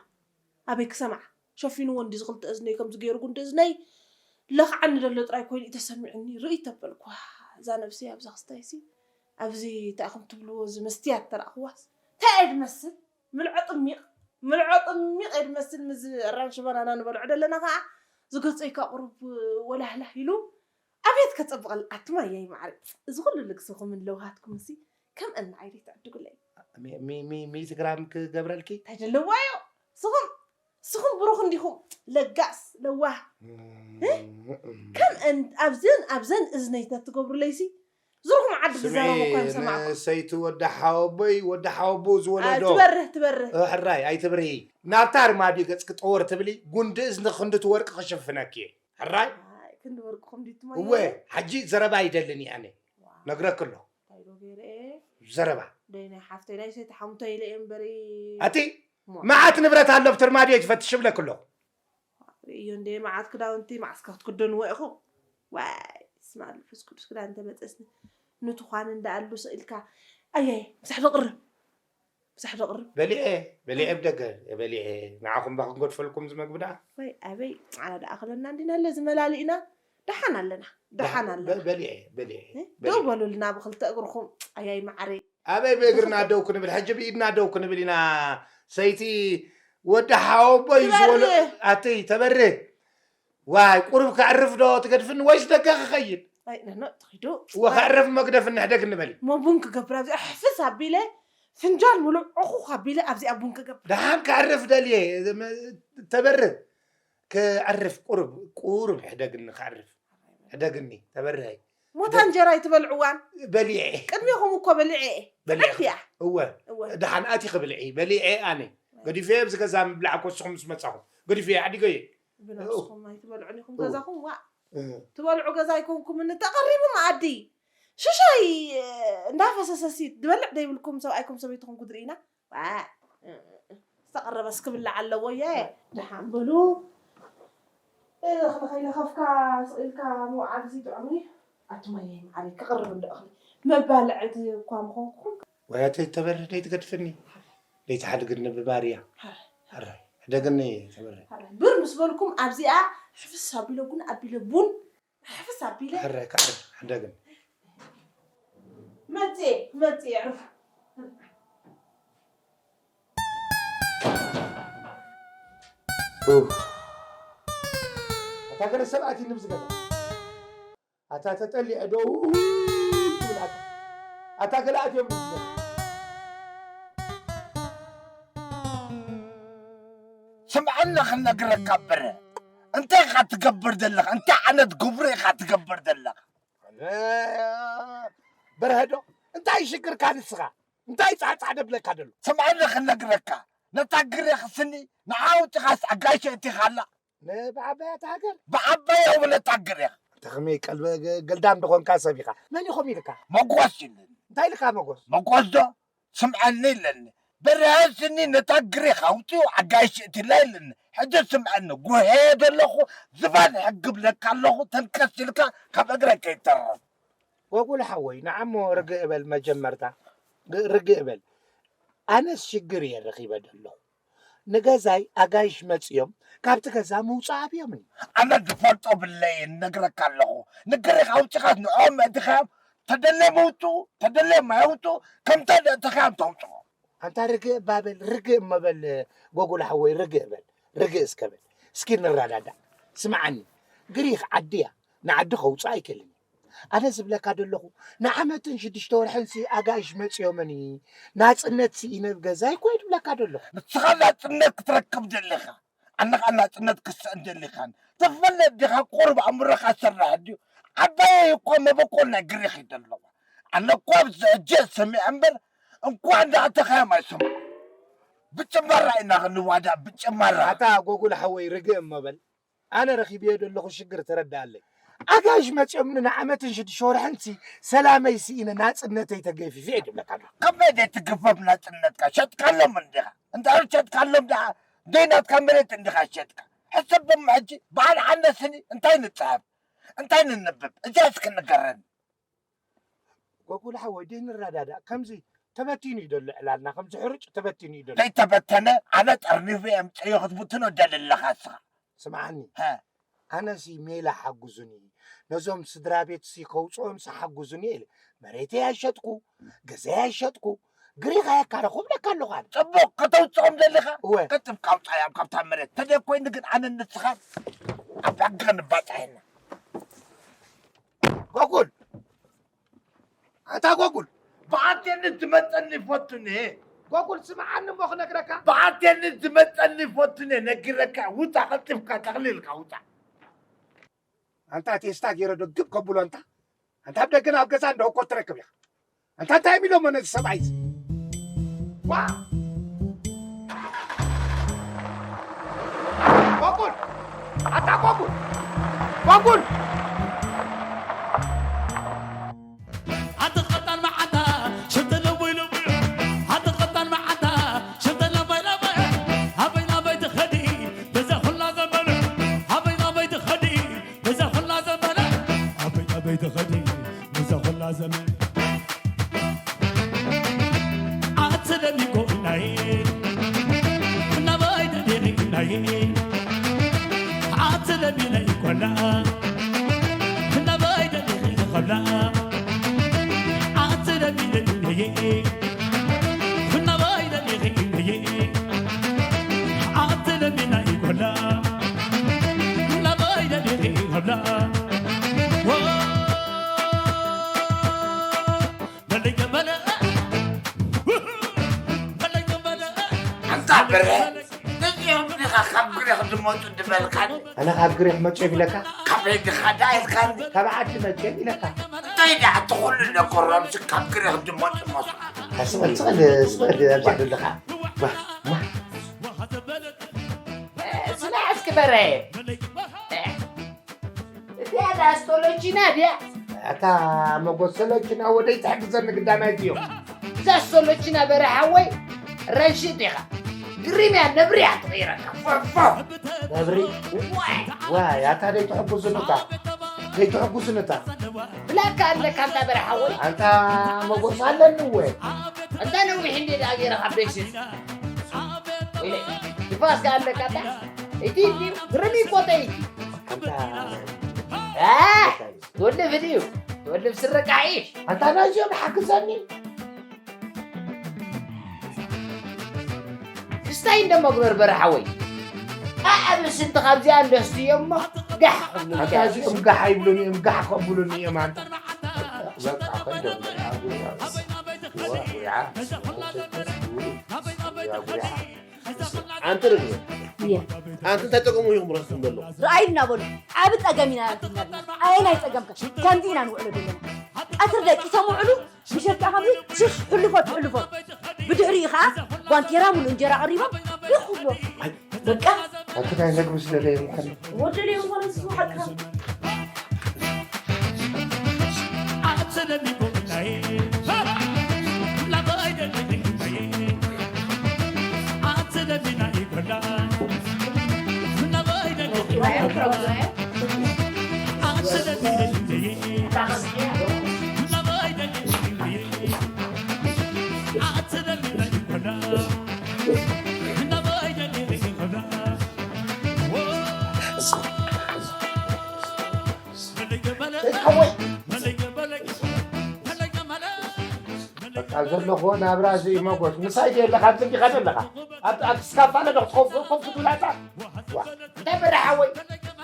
ኣበይ ክሰምዓ ሸፊንዎ እንዲ ዝኽልተ እዝነይ ከምዚ ገይሩ ጉንዲ እዝነይ ለኽዓኒ ዘሎ ጥራይ ኮይኑ እዩ ተሰሚዑኒ ርኢ ተበልኳ እዛ ነብሰይ ኣብዛ ክስታይ ሲ ኣብዚ እንታይ ኢኹም ትብልዎ እዚ መስትያት ተረእኽዋስ እንታይ እየ ድመስል ምልዖ ጥሚቕ ምልዖ ጥሚቕ እየ ድመስል ምዚ ኣራንሺ ባናና ንበልዖ ደለና ከዓ ዝገፀይ ከዓ ቁሩብ ወላህላህ ኢሉ ኣቤት ከፀብቐል ኣቱም ኣያይ ማዕረ እዚ ኩሉ ልግስኹምን ለውሃትኩም ሲ ከም እኒ ዓይደይ ትዕድጉለይ። ሚእቲ ግራም ክገብረልኪ እንታይ ደለዋ እዮ ስኹም ስኹም ብሩኽ እንዲኹም ለጋስ ለዋህ ከም ኣብዘን ኣብዘን እዝነይ ተትገብሩለይሲ ዝርኹም ዓዲ ዝዛረቡ እኳ ሰይቱ ወዲ ሓወቦይ ወዲ ሓወቦ ዝወለዶ ትበርህ ትበርህ ሕራይ ኣይትብርሂ ናብታ ኣርማድዮ ገፅኪ ጠወር ትብሊ ጉንዲ እዝኒ ክንዲ ትወርቂ ክሽፍነኪ እየ ሕራይ ክንዲ ወርቅኹም ድዩ እወ ትመልሱ? ሓጂ ዘረባ ኣይደልን እየ ኣነ ነግረኪ ኣለኹ እንታይ ዶ ገይረ እየ? ዘረባ ደይ ናይ ሓፍተይ ናይ ሰይቲ ሓሙተ ኢለ እየ እምበሪ ኣቲ ሞ- መዓት ንብረት ኣሎ ብትርማድዮ ትፈትሽ እብለኪ ኣለኹ ርእዮ እንደ መዓት ክዳውንቲ ማዕስካ ክትክደንዎ ኢኹም ዋይ ስማ መንፈስ ቅዱስ ክዳን እንተመፀስኒ ንትዃን እንዳኣሉ ስኢልካ ኣየ ምሳሕ ዘቕርብ ምሳሕ ዘቕርብ በሊዐ በሊዐ ብደገ በሊዐ ንዓኹም ባ ክንገድፈልኩም ዝመግቢ ደኣ ወይ ኣበይ ንዓና ደኣ ክለና እንዲና ለዚ መላሊእና ደሓን ኣለና ደሓን ኣለና በሊዐ በሊዐ ደው በሉልና ብክልተ እግርኹም ኣያይ ማዓረይ ኣበይ ብእግርና ደው ክንብል ሕጂ ብኢድና ደው ክንብል ኢና ሰይቲ ወዲ ሓወቦይ ዝበሎ ኣትይ ተበርህ ዋይ ቁሩብ ከዕርፍ ዶ ትገድፍኒ ወይስ ደገ ክኸይድ ኣይ ነኖ ትኺዱ ወኸዕርፍ መግደፍ እንሕደግ ንበል ሞ ቡን ክገብር ኣብዚኣ ሕፍስ ኣቢለ ፍንጃል ሙሉእ ዕኹኽ ኣቢለ ኣብዚኣ ቡን ክገብር ደሓን ከዕርፍ ደልየ ተበርህ ከዕርፍ ቁሩብ ቁሩብ ሕደግኒ ከዕርፍ ሕደግኒ ተበርሀይ ሞታ እንጀራ ኣይትበልዕዋን በሊዐ ቅድሜኹም እኮ በሊዐ እየ በሊዐ ትዓርፍ እያ እወ እወ ደሓን ኣቲኺ ብልዒ በሊዐ ኣነ ገዲፈ ኣብዚ ገዛ ምብላዕ እኮ ንስኹም ምስ መጻኹም ገዲፈ ኣዕዲገ እየ ብነብስኹም ኣይትበልዑን ኢኹም ገዛኹም ዋእ ትበልዑ ገዛ ኣይኮንኩምን ተቐሪቡ መኣዲ ሽሻይ እንዳፈሰሰሲ ዝበልዕ ደይብልኩም ሰብኣይኩም ሰበይትኹም ጉድሪ ኢና ዝተቐረበስ ክብላዕ ኣለዎ እየ ደሓን በሉ እኽሊ ከይለኸፍካ ስቕ ኢልካ ምውዓል እዚ ጥዑም እዩ ኣቱም ኣየ መዓረይ ክቕርብ እንዶ እኽሊ መባልዕቲ እኳ ምኾንኩኹም ወይ ኣተይ ተበርህ ደይትገድፍኒ ደይትሓድግኒ ብማርያ ሕራይ ሕደግኒ ተበርህ ብር ምስ በልኩም ኣብዚኣ ሕፍስ ኣቢለ ቡን ኣቢለ ቡን ሕፍስ ኣቢለ ሕራይ ካዕር ሕደግኒ መፅየ መፅየ ዕርፍ ኣታ ገለ ሰብ ኣትይኒ ብዝገዛ ኣታ ተጠሊዐ ዶ ትብል ኣታ ኣታ ገለ ኣትዮም ብዝገዛ ስምዐኒ ክነግረካ በረ እንታይ ኢኻ ትገብር ዘለኻ እንታይ ዓይነት ግብሪ ኢኻ ትገብር ዘለኻ በርሀዶ እንታይ ሽግርካ ንስኻ እንታይ ፃዕፃዕ ደብለካ ደሎ ስምዐኒ ክነግረካ ነታ ግሬ ክስኒ ንዓ ኣውፂኻስ ኣጋይሸ እቲኻላ ንብዓበያት ሃገር ብዓበያ እውን ነታ ግሬ ተኽሚ ገልዳም ድኾንካ ሰብ ኢኻ መን ኢኹም ኢልካ መጎስ ኢለኒ እንታይ ኢልካ መጎስ መጎስ ዶ ስምዐኒ ኢለኒ በርሀ ስኒ ነታ ግሬ ኣውፂኡ ኣጋይሽ እትላ ኢለኒ ሕጂ ስምዐኒ ጉሄ ዘለኹ ዝባን ሕጊ ብለካ ኣለኹ ተንከስ ኢልካ ካብ እግረ ከይተረፍ ጎጉል ሓወይ፣ ንዓሞ ርግእ በል መጀመርታ። ግ-፣ ርግእ በል። ኣነስ ሽግር እየ ረኺበ ዘለኹ። ንገዛይ ኣጋይሽ መጺኦም ካብቲ ገዛ ምውጻእ ኣብዮምኒ። ኣነ ዝፈልጦ ብለይ እነግረካ ኣለኹ። ንግሪኽ ኣውጺኻስ ንዕኦም ኣእቲኻዮም፣ ተደለዮም ይውጽኡ፣ ተደለዮም ኣይውጽኡ፣ ከምታ ዘእተኻዮም ተውጽኦ። ኣንታ ርግእ እባ በል፣ ርግእ እሞ በል፣ ጎጉል ሓወይ፣ ርግእ በል፣ ርግእ እስከ በል። እስኪ ንረዳዳእ። ስምዓኒ፣ ግሪኽ ዓዲ እያ፣ ንዓዲ ከውጽኣ ኣይክእልን እየ። ኣነ ዝብለካ ደለኹ፣ ንዓመትን ሽዱሽተ ወርሕንሲ ኣጋይሽ መጺኦምኒ፣ ናጽነት ስኢነ ኣብ ገዛይ ኮይን እብለካ ደለኹ። ንስኻ ናጽነት ክትረክብ ደሊኻ፣ ኣነ ኸኣ ናጽነት ክስእን ደሊኻን። ትፈልጥ ዲኻ፣ ቁሩብ ኣእምሮኻ ሰርሕ ድዩ? ዓባየይ እኮ መበቆል ናይ ግሪኽ እዩ ደለዋ። ኣነ እኮ ኣብዚ ሕጂ እየ ሰሚዐ እምበር፣ እንኳዕ እንዳእተኻዮም ኣይሰምዑ። ብጭማራ ኢና ክንዋዳእ፣ ብጭማራ። ኣታ ጎጉል ሓወይ፣ ርግእ እሞ በል። ኣነ ረኺበዮ ዘለኹ ሽግር ተረድኣለይ። ኣጋይሽ መጺኦምኒ ንዓመትን ሽዱሽተ ወርሕንሲ ሰላመይ ስኢነ ናጽነተይ ተገፊፈ እየ ድብለካ ኣለኹ። ከመይ ዘይትግፈፍ ናጽነትካ? ሸጥካሎም እንዲኻ። እንድሕር ሸጥካሎም ደኣ ዘይናትካ መሬት እንዲኻ ሸጥካ። ሕሰቦም ሕጂ በዓል ዓንደ ስኒ እንታይ ንጽሕፍ? እንታይ ንንብብ? እዚኣ እስኪ ንገረኒ። ጎጉል ሓወይ፣ ደይ ንረዳዳእ። ከምዚ ተበቲኑ እዩ ዘሎ ዕላልና፣ ከምዚ ሕሩጭ ተበቲኑ እዩ ዘሎ። ዘይተበተነ ኣነ ጠርኒፈ እየ ኣምፀዮ ክትብትኖ ደሊ ኣለኻ እስኻ። ስምዓኒ፣ ሃ። ኣነሲ ሜላ ሓጉዙኒ፣ ነዞም ስድራ ቤትሲ ከውፅኦምሲ ሓጉዙኒ ኢለ መሬተይ ኣይሸጥኩ፣ ገዛይ ኣይሸጥኩ፣ ግሪኸ ኣየካረኹ እብለካ ኣለኹ ኣነ። ፅቡቕ፣ ከተውፅኦም ደሊኻ እወ። ቀልጢፍካ ኣውፃዮም ካብታ መሬት። ተደይ ኮይኑ ግን ኣነ ንስኻ ኣብ ሕጊ ክንባፃሕ ኢና። ጎጉል! ኣታ ጎጉል! ብኣቴንስ ዝመፀኒ ይፈቱኒ። ጎጉል ስምዓኒ እሞ ክነግረካ። ብኣቴንስ ዝመፀኒ ይፈቱኒ ነጊረካ። ውፃ፣ ቀልጢፍካ ጠቕሊልካ ውፃ። ኣንታ ቴስታ ገይረ ዶ ግብ ከብሎ ኣንታ? ኣንታ ኣብ ደገን ኣብ ገዛን ዶ እኮ ትረክብ ኢኻ? ኣንታ እንታይ ኢሎሞ ነዚ ሰብኣይ እዚ? ዋ! ጎጉል! ኣታ ጎጉል! ጎጉል! ኣቲ ቐጣን መዓንታ ሽንቲ ልውይ ልውይ፣ ኣቲ ቐጣን መዓንታ ሽንቲ ልውይ ልውይ፣ ኣበይ ናበይ ትኸዲ በዛ ኹላ ዘመን? ኣበይ ናበይ ትኸዲ በዛ ኹላ ዘመን? ኣበይ ናበይ ትኸዲ በዛ ኹላ ዘመን? ኣቲ ለሚኮ ናይ ናበይ ደሊኺ ናይ ኣቲ ለሚ ናይ ኮላ ናበይ ደሊኺ ኸብላ ኣቲ ለሚ ናይ ናበይ ደሊኺ ናይ ኣቲ ለሚ ናይ ኮላ ናበይ ደሊኺ ኸብላ ኣንታ በርሀ፣ ነዚኦም ዲኻ ካብ ግሪኽ ዝመጹ ዝበልካኒ? ኣነ ካብ ግሪኽ መጽኦም ኢለካ? ካበይ ዲኻ ደኣ ኢልካኒ? ካብ ዓዲ መጽኦም ኢለካ? እንታይ ደኣ እቲ ኹሉ ነገሮምሲ ካብ ግሪኽ ዝመጹ መስሉ? ስቕ በል፣ ስቕ በል፣ ስቕ በል፣ ኣብዚኣ ዘለኻ። ዋ፣ ዋ። ስማዕ እስኪ በርሀ። እዚኣ ደኣ ስቶሎቺና ድያ? ኣታ መጎስ፣ ሰሎቺና ወደይ ትሕግዘኒ ግዳማይ ድዮ? እዛ ሰሎቺና በርሀ ሓወይ ረንሺጥ ኢኻ። ግሪም እያ፣ ነብሪ እያ ትቕይረካ። ፎ፣ ፎ። ነብሪ? ዋይ። ዋይ፣ ኣታ ደይትሕጉስንታ። ደይትሕጉስንታ። ብላካ ኣለካ ኣንታ በርሀ ሓወይ። ኣንታ መጎስ ኣለኒ እወ። ኣንታ ነዊሕ እንዴ ደኣ ገይረ ካብ ደይሽት። ወይለ፣ ንፋስ ከኣ ኣለካ ኣንታ። እቲ፣ እቲ ግርም ይቆጠ እዩ። ኣንታ እ፣ ትወልፍ ድዩ? ትወልፍ ስረ ቃዒሽ። ኣንታ ናይዚኦም ሓግዘኒ። ክስታይ እንደመግበር በርሓወይ። ኣዕብ ስንቲ ካብዚኣ እንደስትዮ እሞ ጋሕ ክብሉ ኣንታ እዚኦም ጋሕ ኣይብሉን እዮም፣ ጋሕ ከብሉኒ እዮም ኣንታ። በቃ ከይዶም በቃ፣ ጉያ፣ ጉያ፣ ጉያ፣ ጉያ፣ ጉያ። ኣንቲ ርግበ፣ እየ። ኣንቲ እንታይ ጸገሙ ኢኹም ረስም ዘሎ? ረኣይ እናበሉ ዓቢ ጸገም ኢና ረኺብና ዘለና። ኣየናይ ጸገምከ? ከምዚ ኢና ንውዕሎ ዘለና። ቀትሪ ደቂሶም ውዕሉ፣ ምሸት ከኣ ከምዚ ሽሽ ሕልፎ ትሕልፎ። ብድሕሪኡ ከኣ ባንኬራ ሙሉእ እንጀራ ቀሪቦም ይኹብሎ። ኣይ፣ በቃ። ኣንቲ ናይ መግቢ ስለ ደየምከ። ወደለዮም ኾነ ንሱ ሓቅኻ። በቃ ዘለዎ ናብራ እዚ እዩ መጎስ። ምሳይ ድየ ኣለኻ? ኣብዚ እንዲኻ ዘለኻ? ኣብ ኣብ ስካፋለ ዶ ክትኸፍ ኮፍ ክትብላታ? ዋ፣ እንታይ በዳ ሓወይ?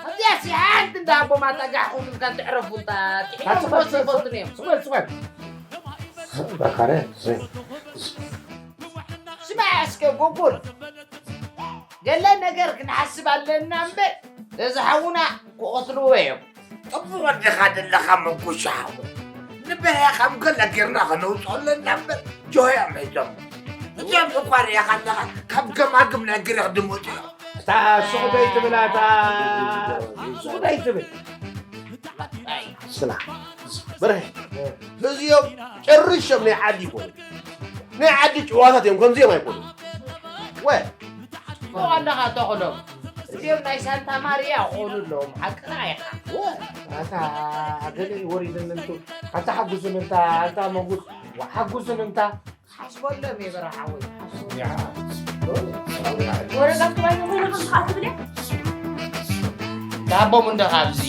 ኣብዚኣ ሲ ሓንቲ እንዳ ኣቦ ማጣጋሕ ኩሉ ኢልካ ትዕረፉ እንታ ጥሒኖም ሓንቲ ኮስ ይፈልጡን እዮም። ስወል ስወል። በካረ ስማዕ እስከ ጎጎል፣ ገለ ነገር ክንሓስብ ኣለና እምበር፣ እዚ ሓውና ክቐትልዎ እዮም። ጥቡቕ ወዲኻ ዘለኻ መጉሻ ሓወይ። ንበርሀ ካብ ገለ ጌርና ከነውፅኦ ኣለና እምበር፣ ጆሆ እዮም ሒዞም። እዚኦም እኳ ርኢኻ ኣለኻ፣ ካብ ገማግም ናይ ግሪኽ ድመፁ እዮም። እታ ሱቕ ደይትብል፣ እታ ሱቕ ደይትብል። ስና፣ በርሀ፣ እዚኦም ጨርሾም ናይ ዓዲ ይኮኑ። ናይ ዓዲ ጭዋታት እዮም፣ ከምዚኦም ኣይኮኑ። ወ ኣለኻ ተኽሎም። እዚኦም ናይ ሳንታ ማርያ ክኾኑ ኣለዎም፣ ሓቅኻ ኢኻ። ወ ኣታ ገለ ወሪድን እንቱ፣ ኣታ ሓጉስን እንታ፣ ኣታ መጉስ፣ ሓጉስን እንታ። ሓስበሎም እየ በረኻ ሓወይ፣ ሓስበሎም። ወረዳ ክባይ ኮይነ ከም ዝኸዓ ትብል እያ። ዳቦም እንደ ካብዚ።